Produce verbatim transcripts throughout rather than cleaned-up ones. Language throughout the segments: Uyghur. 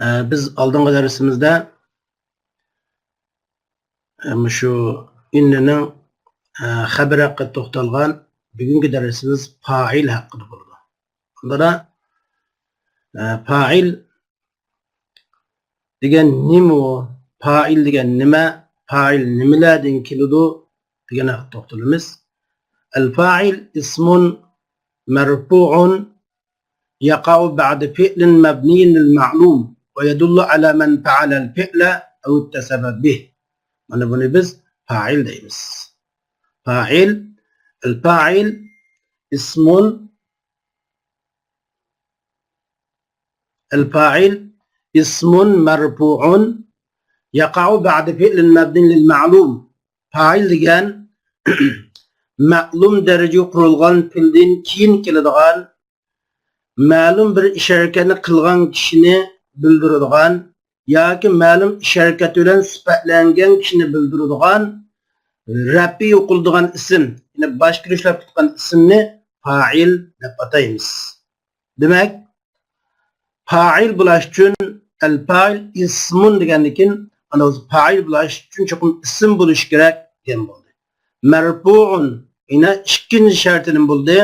ئە، بىز ئالدىنقى دەرسىمىزدە، ئە، مۇشۇ ئىننىنىڭ، ئە، خەبىرى ھەققىدە توختالغان. بۈگۈنكى دەرسىمىز پائىل ھەققىدە بولىدۇ. ئۇندىلا، ئە، پائىل دېگەن نېمە ئۇ؟ پائىل دېگەن نېمە؟ پائىل نېمىلەردىن كېلىدۇ؟ دېگەن ھەققىدە توختىلىمىز. الفاعل اسم مرفوع يقع بعد فعل مبني للمعلوم ويدل على من فعل الفعل أو اتصف به. مانا بۇنى بىز پائىل دەيمىز. پائىل، الفاعل اسم، الفاعل اسم مرفوع يقع بعد فعل مبني للمعلوم. پائىل دېگەن مەلۇم دەرىجىگە قۇرۇلغان پېئىلدىن كېيىن كېلىدىغان، مەلۇم بىر ئىش ھەرىكەتنى قىلغان كىشىنى بىلدۈرىدىغان ياكى مەلۇم ئىش ھەرىكەت بىلەن سۈپەتلەنگەن كىشىنى بىلدۈرىدىغان رەپئى ئوقۇلىدىغان ئىسىم، يەنى باشقا كۈرۈشلەپ كېتىدىغان ئىسىمنى پائىل دەپ ئاتايمىز. دېمەك، پائىل بولاش ئۈچۈن، ئەل پائىل ئىسمۇن دېگەندىن كېيىن، ئانا پائىل بولاش ئۈچۈن چوقۇم ئىسىم بولۇشى كېرەك دېگەن بولدى. مەرپۇئۇن، يەنە ئىككىنچى شەرتى نېمە بولدى؟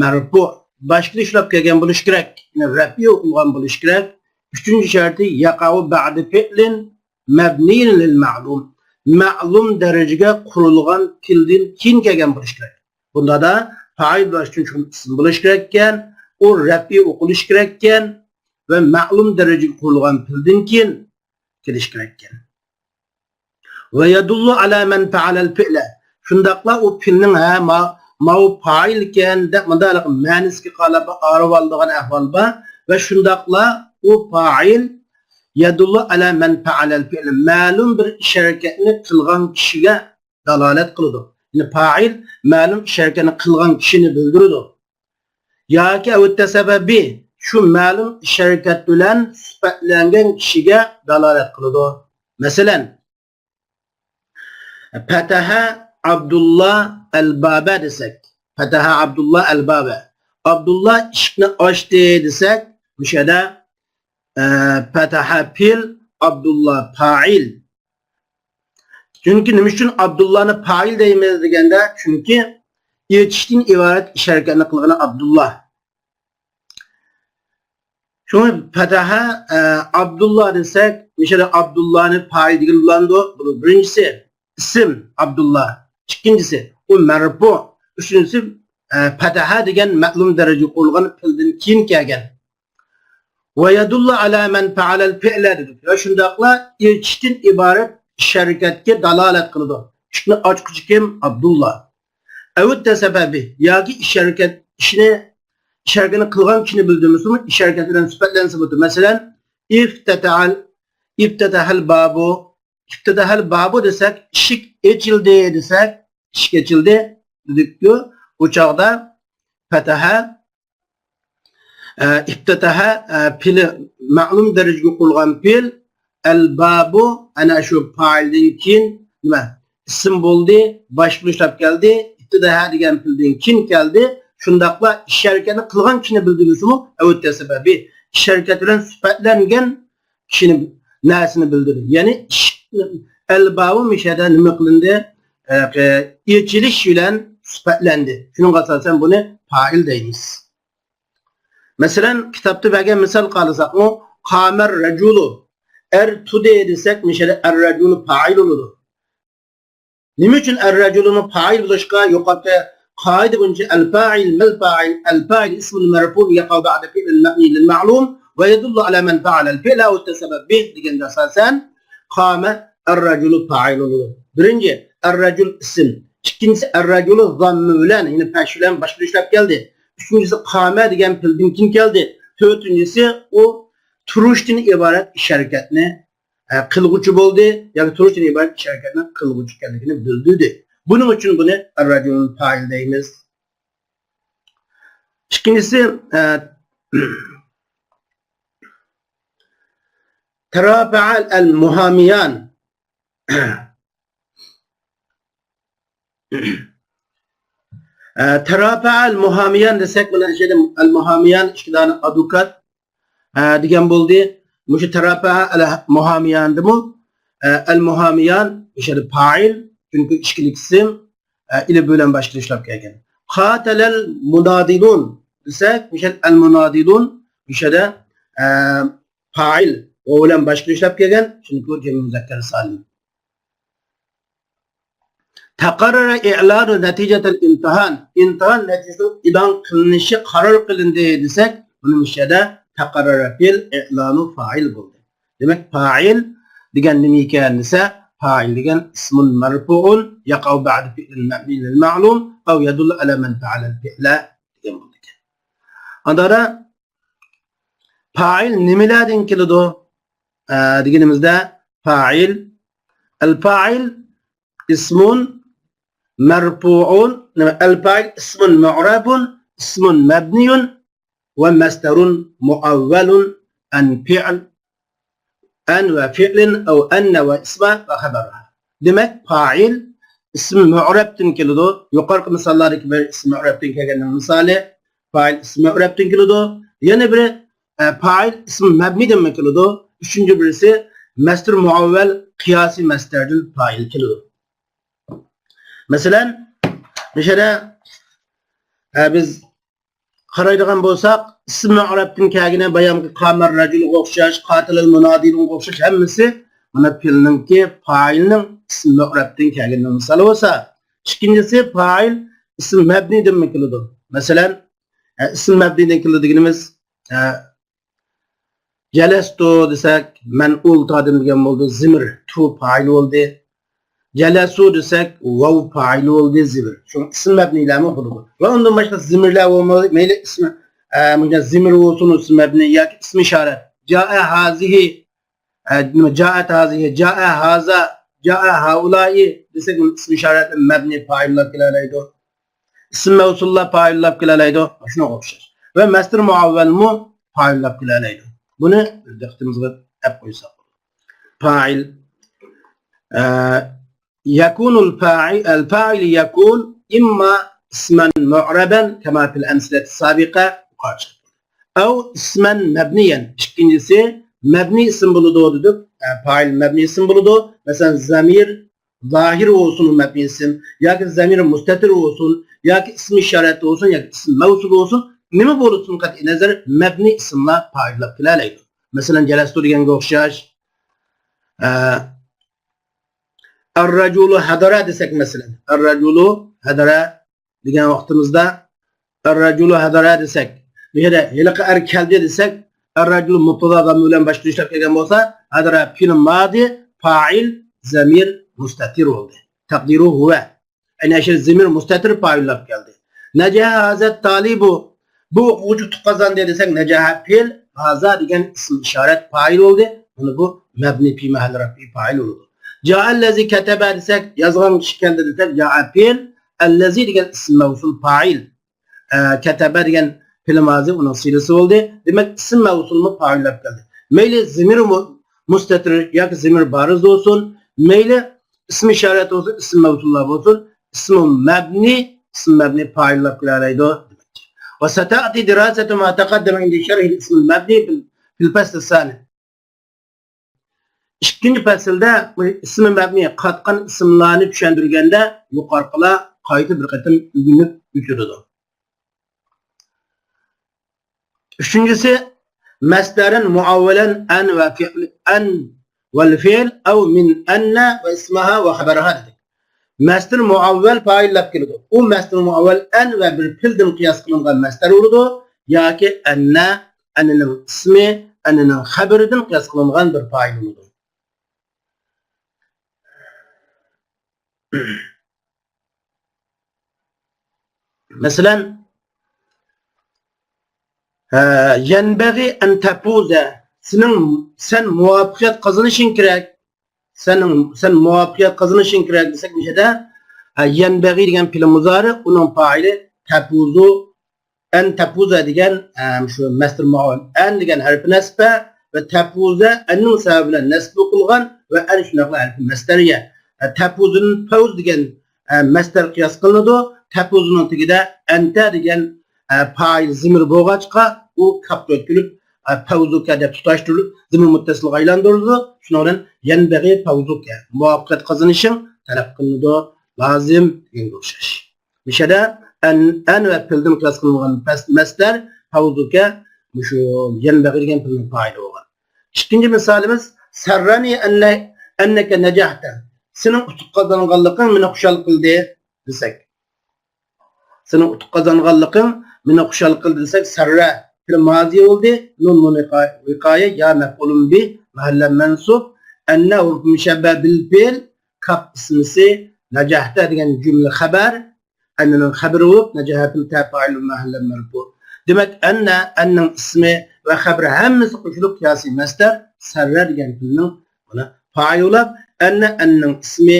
مەرپۇ، باشقا ئىشلاپ كەلگەن بولۇشى كېرەك. يەنى رەپئى ئوقۇلغان بولۇشى كېرەك. ئۈچىنچى شەرتى يەقەئۇ بەئدە فىئلىن مەبنىيىن لىل مەلۇم. مەلۇم دەرىجىگە قۇرۇلغان پېئىلدىن كېيىن كەلگەن بولۇشى كېرەك. بۇنداقتا پائىل بولاش ئۈچۈن چوقۇم ئىسىم بولۇشى كېرەككەن، ئۇ رەپئى ئوقۇلۇشى كېرەككەن ۋە مەلۇم دەرىجىگە قۇرۇلغان پېئىلدىن كېيىن كېلىشى كېرەككەن. ۋە يەدۇللۇ ئەلا مەن پەئەلەل پىئلە. شۇنداقلا ئۇ پېئىلنىڭ، ھە، ما-، ماۋۇ پائىل ئىكەن دەپ مۇنداق مەنىسىگە قاراپ ئارىۋالىدىغان ئەھۋال بار. ۋە شۇنداقلا ئۇ پائىل يەدۇللۇ ئەلا مەن پەئەلەل پىئلە. مەلۇم بىر ئىش ھەرىكەتنى قىلغان كىشىگە دالالەت قىلىدۇ. يەنى پائىل مەلۇم ئىش ھەرىكەتنى قىلغان كىشىنى بىلدۈرىدۇ. ياكى ئەۋ ئىتتەسەبە بى، شۇ مەلۇم ئىش ھەرىكەت بىلەن سۈپەتلەنگەن كىشىگە دالالەت قىلىدۇ. مەسىلەن، پەتەھە ئابدۇللا ئەل بابە دېسەك، پەتەھە ئابدۇللا ئەل بابە، ئابدۇللا ئىشىكنى ئاچتى دېسەك، مۇشۇ يەردە، ئە، پەتەھە پېئىل، ئابدۇللا پائىل. چۈنكى نېمە ئۈچۈن ئابدۇللانى پائىل دەيمىز دېگەندە، چۈنكى ئېچىشتىن ئىبارەت ئىش ھەرىكەتنى قىلغىنى ئابدۇللا. شۇڭا پەتەھە، ئە، ئابدۇللا دېسەك، مۇشۇ يەردە ئابدۇللانى پائىل دېگىلى بولامدۇ؟ بۇ بىرىنچىسى، ئىسىم ئابدۇللا. ئىككىنچىسى، ئۇ مەرپۇ. ئۈچىنچىسى، ئە، پەتەھە دېگەن مەلۇم دەرىجىگە قۇرۇلغان پېئىلدىن كېيىن كەلگەن. ۋە يەدۇللۇ ئەلا مەن پەئەلەل پىئلە دېدۇق. ۋە شۇنداقلا ئېچىشتىن ئىبارەت ئىش ھەرىكەتكە دالالەت قىلىدۇ. ئىشىكنى ئاچقۇچى كىم؟ ئابدۇللا. ئەۋ ئىتتەسەبە بى، ياكى ئىش ھەرىكەت، ئىشنى، ئىش ھەرىكەتنى قىلغان كىشىنى بىلدۈرمىسىمۇ، ئىش ھەرىكەت بىلەن سۈپەتلەنسە بولىدۇ. مەسىلەن، ئىفتەتەھەل، ئىفتەتەھەل بابۇ، ئىفتەتەھەل بابۇ دېسەك، ئىشىك ئېچىلدى دېسەك، ئىشىك ئېچىلدى دېدۇقكۇ، ئۇ چاغدا پەتەھە، ئە، ئىفتەتەھە، ئە، پېئىلى مەلۇم دەرىجىگە قۇرۇلغان پېئىل، ئەل بابۇ، ئەنە شۇ پائىلدىن كېيىن نېمە؟ ئىسىم بولدى، باش بولۇشلاپ كەلدى، ئىفتەتەھە دېگەن پېئىلدىن كېيىن كەلدى. شۇنداقلا ئىش ھەرىكەتنى قىلغان كىشىنى بىلدۈرمىسىمۇ، ئەۋ ئىتتەسەبە بى، ئىش ھەرىكەت بىلەن سۈپەتلەنگەن كىشىنى، نەرسىنى بىلدۈردى. يەنى ئىشىك، ئەل بابۇ مۇشۇ يەردە نېمە قىلىندى؟ ئە، ئېچىلىش بىلەن سۈپەتلەندى. شۇنىڭغا ئاساسەن بۇنى پائىل دەيمىز. مەسىلەن، كىتابتا بەرگەن مىسالغا قارىساقمۇ، قامەر رەجۇلۇ، ئەر تۇردى دېسەك، مۇشۇ يەردە ئەر رەجۇلۇ پائىل بولىدۇ. نېمە ئۈچۈن ئەر رەجۇلۇنىڭ پائىل بولۇشقا يۇقىرىقى قائىدە بويىچە ئەل پائىل، مەل پائىل، ئەل پائىل ئىسمۇن مەرفۇئۇن يەقەئۇ بەئدە فىئلىن مەبنىيىن لىل مەلۇم ۋە يەدۇللۇ ئەلا مەن پەئەلەل فىئلە ئەۋ ئىتتەسەبە بىھ دېگەنگە ئاساسەن، قامە ئەر رەجۇلۇ پائىل بولىدۇ. بىرىنچى، ئەر رەجۇل ئىسىم. ئىككىنچىسى، ئەر رەجۇلۇ زاممە بىلەن، يەنى پەش بىلەن باش بولۇشلاپ كەلدى. ئۈچىنچىسى، قامە دېگەن پېئىلدىن كېيىن كەلدى. تۆتىنچىسى، ئۇ تۇرۇشتىن ئىبارەت ئىش ھەرىكەتنى ئە، قىلغۇچى بولدى ياكى تۇرۇشتىن ئىبارەت ئىش ھەرىكەتنىڭ قىلغۇچى ئىكەنلىكىنى بىلدۈردى. بۇنىڭ ئۈچۈن بۇنى ئەر رەجۇلۇل پائىل دەيمىز. ئىككىنچىسى، ئە، تەرافەئەل مۇھامىيان. ئە، تەرافەئەل مۇھامىيان دېسەك، مانا شۇ يەردە ئەل مۇھامىيان ئىككى دانە ئادۋوكات، ئە، دېگەن بولدى. مۇشۇ تەرەپەھە ئەل مۇھامىياندىمۇ، ئە، ئەل مۇھامىيان مۇشۇ يەردە پائىل، چۈنكى ئىككىلىك ئىسىم، ئە، ئېلىپ بىلەن باشقا ئىشلەپ كەلگەن. قاتەلەل مۇنادىلۇن دېسەك، مۇشۇ ئەل مۇنادىلۇن مۇشۇ يەردە، ئە، پائىل، ۋاۋ بىلەن باشقا ئىشلەپ كەلگەن، چۈنكى ئۇ جەمئىي مۇزەككەر سالىم. تەقەررەرە ئىلانۇ نەتىجەتەل ئىمتىھان. ئىمتىھان نەتىجىسىنىڭ ئېلان قىلىنىشى قارار قىلىندى دېسەك، بۇنى مۇشۇ يەردە تەقەررەرە پېئىل، ئىلانۇ فائىل بولدى. دېمەك، پائىل دېگەن نېمە ئىكەن دېسە، پائىل دېگەن ئىسمۇن مەرفۇئۇن يەقەئۇ بەئدە فېئلىن مەبنىيىن لىل مەئلۇم ئەۋ يەدۇللۇ ئەلا مەن فەئەلەل پېئلە دېگەن بولىدىكەن. ئاندىن پائىل نېمىلەردىن كېلىدۇ؟ ئە، دېگىنىمىزدە، پائىل، ئەل پائىل ئىسمۇن مەرفۇئۇن، نېمە، ئەل پائىل ئىسمۇن مۇئرەبۇن، ئىسمۇن مەبنىيۇن ۋە مەسدەرۇن مۇئەۋۋەلۇن ئەن فېئىل، ئەن ۋە فېئلىن ئەۋ ئەننە ۋە ئىسما ۋە خەبەرىھا. دېمەك، پائىل ئىسم مۇئرەبتىن كېلىدۇ. يۇقىرىقى مىساللاردىكى بىر ئىسم مۇئرەبتىن كەلگەننىڭ مىسالى، پائىل ئىسم مۇئرەبتىن كېلىدۇ. يەنە بىرى، ئە، پائىل ئىسم مەبنىدىنمۇ كېلىدۇ. ئۈچىنچى بىرسى، مەسدەر مۇئەۋۋەل قىياسىي مەسدەردىن پائىل كېلىدۇ. مەسىلەن، مۇشۇ يەردە، ئە، بىز قارايدىغان بولساق، ئىسم مۇئرەبتىن كەلگىنى بايامقى قامەر راجۇلغا ئوخشاش، قاتىلىل مۇنادىلغا ئوخشاش ھەممىسى مانا پېئىلنىڭكى، پائىلنىڭ ئىسم مۇئرەبتىن كەلگىنىنىڭ مىسالى بولسا، ئىككىنچىسى پائىل ئىسم مەبنىدىنمۇ كېلىدۇ. مەسىلەن، ئە، ئىسم مەبنىدىن كېلىدۇ دېگىنىمىز، ئە، جەلەستۇ دېسەك، مەن ئولتۇردۇم دېگەن بولدى، زىمىر، تۇ پائىل بولدى. جەلەسۇ دېسەك، ۋاۋ پائىل بولدى، زىمىر. شۇڭا ئىسم مەبنىيلەرمۇ بولىدۇ. ۋە ئۇندىن باشقا زىمىرلەر بولمىدى، مەيلى ئىسمى، ئە، مۇشۇ زىمىر بولسۇن، ئىسم مەبنىي ياكى ئىسم ئىشارەت. جائە ھازىھى، ئە، نېمە، جائەت ھازىھى، جائە ھازا، جائە ھائۇلائى دېسەك، ئىسم ئىشارەت مەبنىي پائىللاپ كېلەلەيدۇ. ئىسم مەۋسۇللار پائىللاپ كېلەلەيدۇ. شۇنىڭغا ئوخشاش. ۋە مەسدەر مۇئەۋۋەلمۇ پائىللاپ كېلەلەيدۇ. بۇنى دىققىتىمىزگە ئەپ قويساق. پائىل. ئە، يكون الفاعل، الفاعل يكون إما اسما معربا كما في الأمثلة السابقة، ئەۋ ئىسمەن مەبنىيەن. ئىككىنچىسى، مەبنىي ئىسىم بولىدۇ دېدۇق. ئە، پائىل مەبنىي ئىسىم بولىدۇ. مەسىلەن، زەمىر زاھىر بولسۇن مەبنىي ئىسىم، ياكى زەمىر مۇستەتىر بولسۇن، ياكى ئىسم ئىشارەت بولسۇن، ياكى ئىسم مەۋسۇل بولسۇن، نېمە بولسۇن، قەتئىي نەزەر، مەبنىي ئىسىملار پائىللاپ كېلەلەيدۇ. مەسىلەن، جەلەستۇ دېگەنگە ئوخشاش. ئە، ئەررەجۇلۇ ھەدەرە دېسەك، مەسىلەن، ئەررەجۇلۇ ھەدەرە دېگەن ۋاقتىمىزدا، ئەررەجۇلۇ ھەدەرە دېسەك، بۇ يەردە ھېلىقى ئەر كەلدى دېسەك، ئەررەجۇلۇ مۇبتادا زامىر بىلەن باشقا ئىشلەپ كەلگەن بولسا، ھەدەرە پېئىل مادى، پائىل زەمىر مۇستەتىر بولدى. تەقدىرۇ ھۇۋە. ئەنە شۇ زەمىر مۇستەتىر پائىللاپ كەلدى. نەجەھە ھازا تالىبۇ، بۇ ئوقۇغۇچى ئۇتۇق قازاندى دېسەك، نەجەھە پېئىل، ھازا دېگەن ئىسم ئىشارەت پائىل بولدى. مانا بۇ مەبنى پى مەھەل رەفئى پائىل بولىدۇ. جائەللەزى كەتەبە دېسەك، يازغان كىشى كەلدى دېسەك، جائە پېئىل، ئەللەزى دېگەن ئىسم مەۋسۇل پائىل. ئە، كەتەبە دېگەن پېئىل مازى ئۇنىڭ سىلىسى بولدى. دېمەك، ئىسم مەۋسۇلمۇ پائىللاپ كەلدى. مەيلى زەمىر مۇ-، مۇستەتىر ياكى زەمىر بارىز بولسۇن، مەيلى ئىسم ئىشارەت بولسۇن، ئىسم مەۋسۇللار بولسۇن، ئىسم مەبنى، ئىسم مەبنى پائىللاپ كېلەلەيدۇ. ۋە سەتەئتى دىراسەتۇ ما تەقەددەمە ئىندە شەرھىل ئىسمىل مەبنى فىل، فىل پەسلى سانى. ئىككىنچى پەسىلدە بۇ ئىسمى مەبنى قاتقان ئىسىملارنى چۈشەندۈرگەندە يۇقىرىقىلار قايتا بىر قېتىم ئۆگىنىپ ئۆتۈلىدۇ. ئۈچىنچىسى، مەسدەرەن مۇئەۋۋەلەن ئەن ۋە فىئل، ئەن ۋەل فىئل ئەۋ مىن ئەننە ۋە ئىسمىھا ۋە خەبەرىھا دېدۇق. مەسدەر مۇئەۋۋەل پائىللاپ كېلىدۇ. ئۇ مەسدەر مۇئەۋۋەل ئەن ۋە بىر پېئىلدىن قىياس قىلىنغان مەسدەر بولىدۇ ياكى ئەننە، ئەننىنىڭ ئىسمى، ئەننىنىڭ خەبىرىدىن قىياس قىلىنغان بىر پائىل بولىدۇ. مەسىلەن، ھە، يەنبەغى ئەن تەپۇزە، سېنىڭ، سەن مۇۋەپپەقىيەت قازىنىشىڭ كېرەك. سەن، سەن مۇۋەپپەقىيەت قازىنىشىڭ كېرەك دېسەك، مۇشۇ يەردە، ھە، يەنبەغى دېگەن پېئىل مۇزارى، ئۇنىڭ پائىلى تەپۇزۇ، ئەن تەپۇزە دېگەن، ئە، شۇ مەسدەر مۇئەۋۋەل ئەن دېگەن ھەرپى نەسبە ۋە تەپۇزە ئەننىڭ سەۋەبى بىلەن نەسب قىلغان ۋە ئەن شۇنداقلا ھەرپى مەسدەرىيە. ئە، تەپۇزىن پەۋز دېگەن، ئە، مەسدەر قىياس قىلىنىدۇ. تەپۇزىنىڭ تېگىدە ئەنتە دېگەن، ئە، پائىل زىمىر بولغاچقا، ئۇ كاپقا ئۆتكۈلۈپ، ئە، پەۋزۇكە دەپ تۇتاشتۇرۇلۇپ، زىممە مۇتتەسىلغا ئايلاندۇرۇلىدۇ. شۇنىڭ بىلەن يەنبەغى پەۋزۇكە، مۇۋەپپەقىيەت قازىنىشىڭ تەلەپ قىلىنىدۇ، لازىم دېگەنگە ئوخشاش. مۇشەدە ئەن، ئەن ۋە پىلدىن قىياس قىلىنغان پەس-، مەسدەر پەۋزۇكە مۇشۇ يەنبەغى دېگەن پىلنىڭ پائىلى بولغان. ئىككىنچى مىسالىمىز، سەررەنى ئەننە-، ئەننەكە نەجەھتە. سېنىڭ ئۇتۇق قازانغانلىقىڭ مېنى خۇشال قىلدى دېسەك. سېنىڭ ئۇتۇق قازانغانلىقىڭ مېنى خۇشال قىلدى دېسەك، سەررە پېئىل مازى بولدى. نۇن نۇن ۋىقايە، يا مەپئۇلۇن بىھ، مەھەللە مەنسۇب. ئەننە ھۇرۇف مۇشەببە بىل پېئىل، كاپ ئىسمىسى، نەجەھتە دېگەن جۈملە خەبەر. ئەننىنىڭ خەبىرى بولۇپ، نەجەھە پېئىل تە پائىل مەھەللە مەرفۇ. دېمەك، ئەننە، ئەننىڭ ئىسمى ۋە خەبىرى ھەممىسى قوشۇلۇپ قىياسىي مەسدەر سەررە دېگەن پېئىلنىڭ مانا پائىلى بولۇپ، ئەننە، ئەننىڭ ئىسمى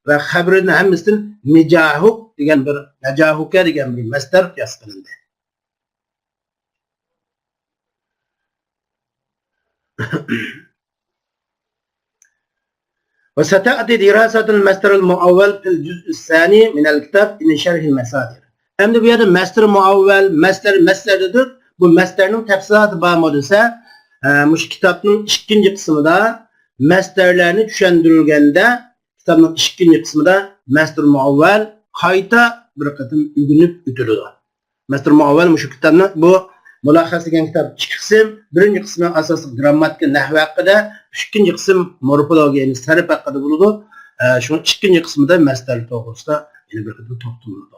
ۋە خەبىرىنىڭ ھەممىسىدىن نىجاھۇك دېگەن بىر، نەجاھۇكە دېگەن بىر مەسدەر قىياس قىلىندى. وستأتي دراسة المصدر المؤول في الجزء الثاني من الكتاب من شرح المصادر. ئەمدى بۇ يەردە مەسدەر مۇئەۋۋەل، مەسدەر، مەسدەر دېدۇق. بۇ مەسدەرنىڭ تەپسىلاتى بارمۇ دېسە، ئە، مۇشۇ كىتابنىڭ ئىككىنچى قىسمىدا مەسدەرلەرنى چۈشەندۈرگەندە، كىتابنىڭ ئىككىنچى قىسمىدا مەسدەر مۇئەۋۋەل قايتا بىر قېتىم ئۆگىنىپ ئۆتۈلىدۇ. مەسدەر مۇئەۋۋەل مۇشۇ كىتابنى، بۇ مۇلەخخەس دېگەن كىتاب ئىككى قىسىم، بىرىنچى قىسمى ئاساسلىق گىرامماتىكا، نەھۋى ھەققىدە، ئىككىنچى قىسىم مورفولوگىيە، يەنى سەرپ ھەققىدە بولىدۇ. ئە، شۇڭا ئىككىنچى قىسمىدا مەسدەر توغرىسىدا يەنە بىر قېتىم توختىلىنىدۇ.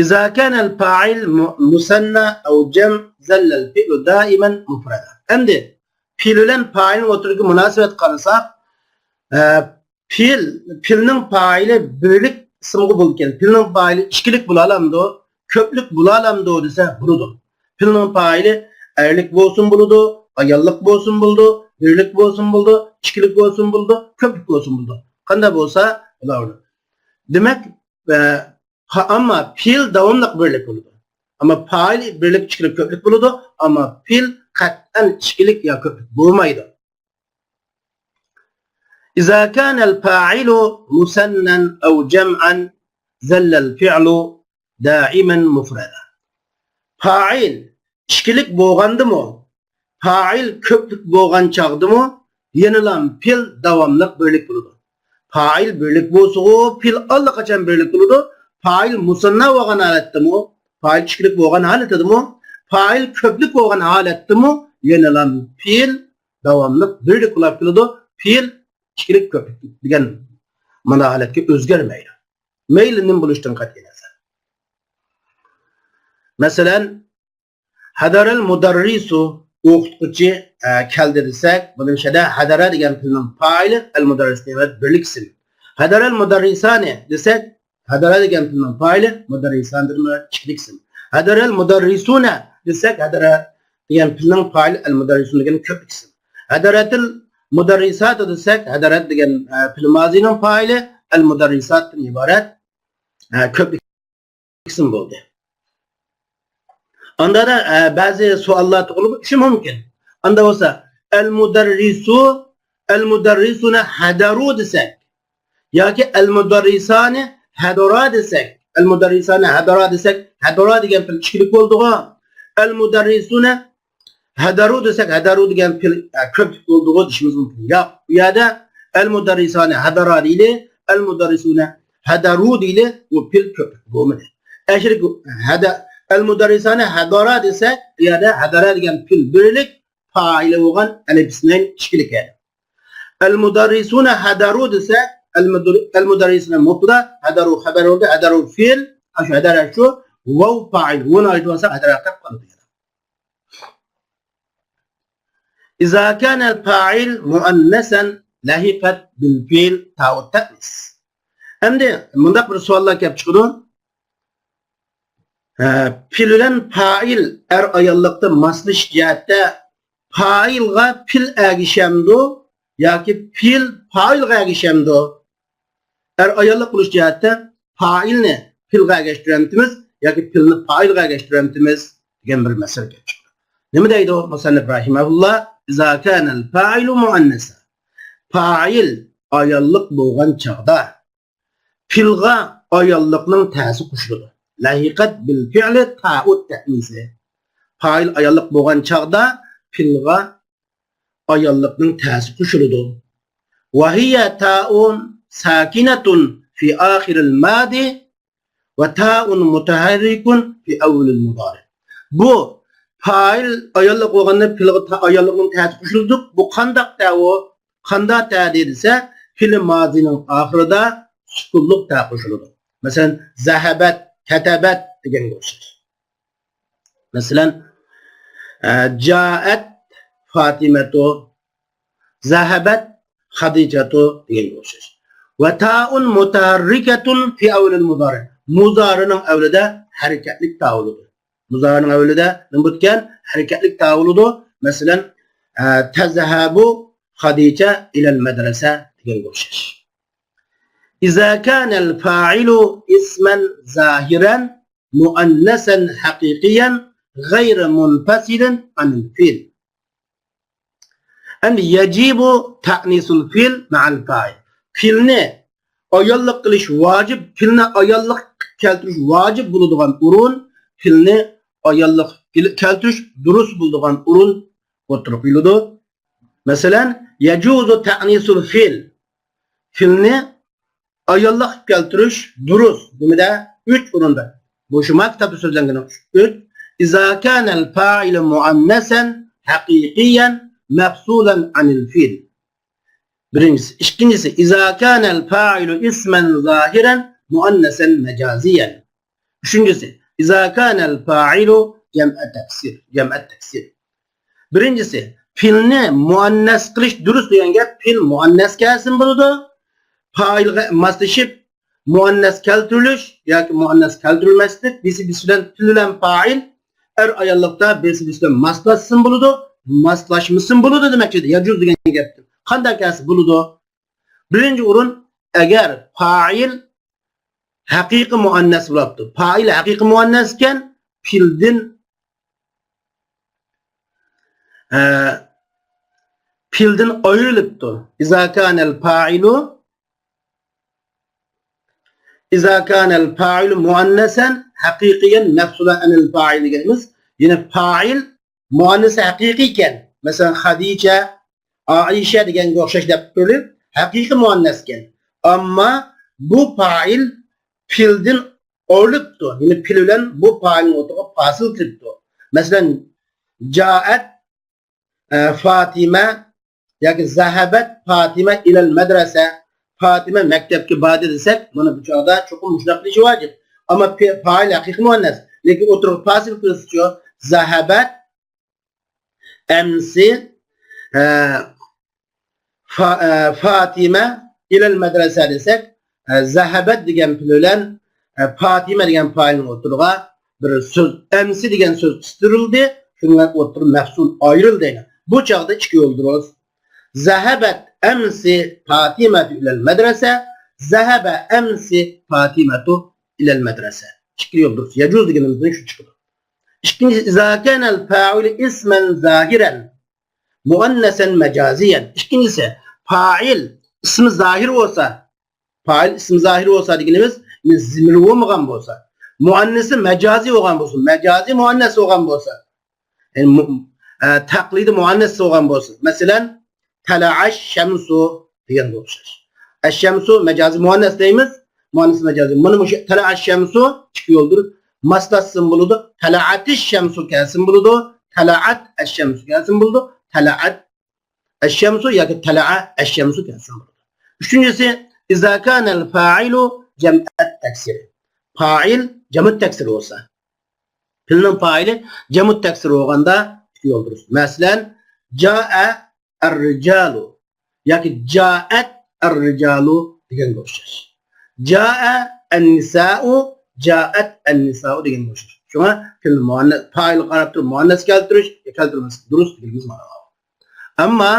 إذا كان الفاعل م-، مثنى أو جمع ظل الفعل دائما مفردا. ئەمدى پېئىل بىلەن پائىلنىڭ ئوتتۇرىدىكى مۇناسىۋەتكە قارىساق، ئە، پېئىل، پېئىلنىڭ پائىلى بىرلىك ئىسىمغا بولىدىكەن. پېئىلنىڭ پائىلى ئىككىلىك بولالامدۇ، كۆپلۈك بولالامدۇ دېسە، بولىدۇ. پېئىلنىڭ پائىلى ئەرلىك بولسۇن بولىدۇ، ئاياللىق بولسۇن بولىدۇ، بىرلىك بولسۇن بولىدۇ، ئىككىلىك بولسۇن بولىدۇ، كۆپلۈك بولسۇن بولىدۇ. قانداق بولسا بولىدۇ. دېمەك، ئە، ھا، ئەمما پېئىل داۋاملىق بىرلىك بولىدۇ. ئەمما پائىل بىرلىك، ئىككىلىك، كۆپلۈك بولىدۇ. ئەمما پېئىل قەتئەن ئىككىلىك يا كۆپلۈك بولمايدۇ. إذا كان الفاعل مثنى أو جمعا ظل الفعل دائما مفردا. پائىل ئىككىلىك بولغاندىمۇ، پائىل كۆپلۈك بولغان چاغدىمۇ يەنىلا پېئىل داۋاملىق بىرلىك بولىدۇ. پائىل بىرلىك بولسىغۇ، پېئىل ئاللىقاچان بىرلىك بولىدۇ. پائىل مۇسەننا بولغان ھالەتتىمۇ، پائىل ئىككىلىك بولغان ھالىتىدىمۇ، پائىل كۆپلۈك بولغان ھالەتتىمۇ يەنىلا پېئىل داۋاملىق بىرلىك بولۇپ كېلىدۇ. پېئىل ئىككىلىك، كۆپلۈك دېگەن مانا ھالەتكە ئۆزگەرمەيدۇ. مەيلى نېمە بولۇشىدىن قەتئىي نەزەر. مەسىلەن، ھەدەرەل مۇدەررىسۇ، ئوقۇتقۇچى، ئە، كەلدى دېسەك، بۇنىڭ ئىچىدە ھەدەرە دېگەن پېئىلنىڭ پائىلى ئەل مۇدەررىس دېگەن بىرلىك ئىسىم. ھەدەرەل مۇدەررىسانى دېسەك، ھەدەرە دېگەن پېئىلنىڭ پائىلى مۇدەررىسانى دېگەن ئىككىلىك ئىسىم. ھەدەرەل مۇدەررىسۇنە دېسەك، ھەدەرە دېگەن پېئىلنىڭ پائىلى ئەل مۇدەررىسۇن دېگەن كۆپلۈك ئىسىم. ھەدەرەتىل مۇدەررىساتۇ دېسەك، ھەدەرەت دېگەن، ئە، پېئىل مازىنىڭ پائىلى ئەل مۇدەررىساتتىن ئىبارەت، ئە، كۆپلۈك ئىسىم بولدى. ئاندا، ئە، بەزى سوئاللار تۇغۇلۇشى مۇمكىن. ئاندا بولسا، ئەل مۇدەررىسۇ، ئەل مۇدەررىسۇنە ھەدەرۇ دېسەك، ياكى ئەل مۇدەررىسانى ھەدەرا دېسەك، ئەل مۇدەررىسانى ھەدەرا دېسەك، ھەدەرا دېگەن پېئىل ئىككىلىك بولدىغۇ. ئەل مۇدەررىسۇنە ھەدەرۇ دېسەك، ھەدەرۇ دېگەن پېئىل، ئە، كۆپلۈك بولدىغۇ دېيىشىمىز مۇمكىن. ياق، بۇ يەردە ئەل مۇدەررىسانى ھەدەرا دېيىلى، ئەل مۇدەررىسۇنە ھەدەرۇ دېيىلى، بۇ پېئىل كۆپلۈك بولمىدى. ئەشىرىك ھەدە-، ئەل مۇدەررىسانى ھەدەرا دېسەك، بۇ يەردە ھەدەرە دېگەن پېئىل بىرلىك، پائىلى بولغان ئەلىپ ئىسنەين ئىككىلىك يەردە. ئەل مۇدەررىسۇنە ھەدەرۇ دېسەك، ئەل مۇدەر-، ئەل مۇدەررىسۇنە مۇبتەدا، ھەدەرۇ خەبەر بولدى، ھەدەرۇ پېئىل، ئاشۇ ھەدەرە شۇ، ۋاۋ پائىل، ۋۇنى ئايرىۋالساق ھەدەرە قىلىپ قالىدۇ. إذا كان الفاعل مؤنثا لحقت بالفعل تاء التأنيث. ئەمدى مۇنداق بىر سوئاللار كەپ چىقىدۇ. ھە، پېئىل بىلەن پائىل ئەر ئاياللىقتا ماسلىشىش جەھەتتە پائىلغا پېئىل ئەگىشەمدۇ ياكى پېئىل پائىلغا ئەگىشەمدۇ؟ ئەر ئاياللىق بولۇش جەھەتتە پائىلنى پېئىلغا ئەگەشتۈرەمتىمىز ياكى پېئىلنى پائىلغا ئەگەشتۈرەمتىمىز دېگەن بىر مەسىلە كەپ چىقىدۇ. نېمە دەيدۇ مۇسەننىپ رەھىمەھۇللا؟ إذا كان الفاعل مؤنثا. پائىل ئاياللىق بولغان چاغدا پېئىلغا ئاياللىقنىڭ تەسى قوشۇلىدۇ. لحقت بالفعل تاء التأنيث. پائىل ئاياللىق بولغان چاغدا پېئىلغا ئاياللىقنىڭ تەسى قوشۇلىدۇ. وهي تاء ساكنة في آخر الماضي وتاء متحرك في أول المضارع. بۇ پائىل ئاياللىق بولغاندا پېئىلغا تا-، ئاياللىقنىڭ تەسى قوشۇلىدۇ. بۇ قانداق تە ئۇ؟ قانداق تە دېسە، پېئىل مازىنىڭ ئاخىرىدا سۈكۈنلۈك تە قوشۇلىدۇ. مەسىلەن، زەھەبەت، كەتەبەت دېگەنگە ئوخشاش. مەسىلەن، ئە، جائەت فاتىمەتۇ، زەھەبەت خەدىجەتۇ دېگەنگە ئوخشاش. وتاء متحركة في أول المضارع. مۇزارىنىڭ ئەۋلىدە ھەرىكەتلىك تە بولىدۇ. مۇزارىنىڭ ئەۋلىدە نېمە بولىدىكەن؟ ھەرىكەتلىك تە بولىدۇ. مەسىلەن، ئە، تذهب خديجة إلى المدرسة دېگەنگە ئوخشاش. إذا كان الفاعل اسما ظاهرا مؤنثا حقيقيا غير منفصل عن الفعل. ئەمدى يجب تأنيث الفعل مع الفاعل. پېئىلنى ئاياللىق قىلىش ۋاجىپ، پېئىلنى ئاياللىق كەلتۈرۈش ۋاجىپ بولىدىغان ئورۇن، پېئىلنى ئاياللىق كەلتۈرۈش دۇرۇس بولىدىغان ئورۇن ئوتتۇرىغا قويۇلىدۇ. مەسىلەن، يجوز تأنيث الفعل. پېئىلنى ئاياللىق كەلتۈرۈش دۇرۇس. نېمىدە؟ ئۈچ ئورۇندا. بۇ شۇما كىتابتا سۆزلەنگەن ئۈچ. إذا كان الفاعل مؤنثا حقيقيا مفصولا عن الفعل. بىرىنچىسى. ئىككىنچىسى، إذا كان الفاعل اسما ظاهرا مؤنثا مجازيا. ئۈچىنچىسى، إذا كان الفاعل جمع تكسير، جمع تكسير. بىرىنچىسى، پېئىلنى مۇئەننەس قىلىش دۇرۇس دېگەن گەپ، پېئىل مۇئەننەس كەلسىمۇ بولىدۇ. پائىلغا ماسلىشىپ، مۇئەننەس كەلتۈرۈلۈش ياكى مۇئەننەس كەلتۈرۈلمەسلىك، بىسى بىسى بىلەن پېئىل بىلەن پائىل، ئەر ئاياللىقتا بىسى بىسى بىلەن ماسلاشسىمۇ بولىدۇ، ماسلاشمىسىمۇ بولىدۇ دېمەكچى. يجوز دېگەن گەپتىن. قانداق كەلسە بولىدۇ؟ بىرىنچى ئورۇن، ئەگەر پائىل ھەقىقىي مۇئەننەس بولاپتۇ. پائىل ھەقىقىي مۇئەننەس ئىكەن، پېئىلدىن، ئە، پېئىلدىن ئايرىلىپتۇ. إذا كان الفاعل، إذا كان الفاعل مؤنثا حقيقيا مفصولا عن الفاعل دېگەنمىز. يەنى پائىل مۇئەننەس ھەقىقىي ئىكەن. مەسىلەن، خەدىچە، ئائىشە دېگەنگە ئوخشاش دەپ تۇرۇپ، ھەقىقىي مۇئەننەسكەن. ئەمما بۇ پائىل پېئىلدىن ئايرىلىپتۇ. يەنى پېئىل بىلەن بۇ پائىلنىڭ ئوتتۇرىغا پاسىل كىرىپتۇ. مەسىلەن، جائەت، ئە، فاتىمە ياكى زەھەبەت فاتىمە ئىلەل مەدرەسە، فاتىمە مەكتەپكە باردى دېسەك، مانا بۇ چاغدا چوقۇم مۇشۇنداق قىلىشى ۋاجىپ. ئەمما پې-، پائىل ھەقىقىي مۇئەننەس، لېكىن ئوتتۇرىغا پاسىل كىرسىچۇ؟ زەھەبەت ئەمسى، ئە، فا-، ئە، فاتىمە ئىلەل مەدرەسە دېسەك، ئە، زەھەبەت دېگەن پېئىل بىلەن، ئە، فاتىمە دېگەن پائىلنىڭ ئوتتۇرىغا بىر سۆز، ئەمسى دېگەن سۆز قىستۇرۇلدى، شۇنىڭ بىلەن ئوتتۇرا مەفسۇل ئايرىلدى. بۇ چاغدا ئىككى يول دۇرۇس. زەھەبەت ئەمسى فاتىمەتۇ ئىلەل مەدرەسە، زەھەبە ئەمسى فاتىمەتۇ ئىلەل مەدرەسە. ئىككى يول دۇرۇس. يەجۇز دېگىنىمىزدىن شۇ چىقىدۇ. ئىككىنچى، إذا كان الفاعل اسما ظاهرا مؤنثا مجازيا. ئىككىنچىسى، پائىل ئىسمى زاھىر بولسا، پائىل ئىسمى زاھىر بولسا دېگىنىمىز، يەنى زىمىرى بولمىغان بولسا، مۇئەننىسى مەجازىي بولغان بولسا، مەجازىي مۇئەننەس بولغان بولسا، يەنى مۇ-، ئە، تەقلىدىي مۇئەننەس بولغان بولسا، مەسىلەن، تەلەئەش شەمسۇ دېگەنگە ئوخشاش. ئەششەمسۇ مەجازىي مۇئەننەس دەيمىز، مۇئەننەس مەجازىي. مانا مۇشۇ تەلەئەش شەمسۇ ئىككى يولدۇر. ماسلاتسىمۇ بولىدۇ، تەلەئەتىش شەمسۇ كەلسىمۇ بولىدۇ، تەلەئەت ئەششەمسۇ كەلسىمۇ بولىدۇ، تەلەئەت ئەششەمسۇ ياكى تەلەئە ئەششەمسۇ كەلسىمۇ بولىدۇ. ئۈچىنچىسى، إذا كان الفاعل جمع التكسير. پائىل جەمئۇ تەكسىر بولسا. پېئىلنىڭ پائىلى جەمئۇ تەكسىر بولغاندا ئىككى يول دۇرۇس. مەسىلەن، جائە ئەررىجالۇ ياكى جائەت ئەررىجالۇ دېگەنگە ئوخشاش. جائە ئەننىسائۇ، جائەت ئەننىسائۇ دېگەنگە ئوخشاش. شۇڭا پېئىل مۇئەننەس، پائىلغا قاراپ تۇرۇپ مۇئەننەس كەلتۈرۈش، كەلتۈرمەسلىك دۇرۇس دېگىنىمىز مانا. ئەمما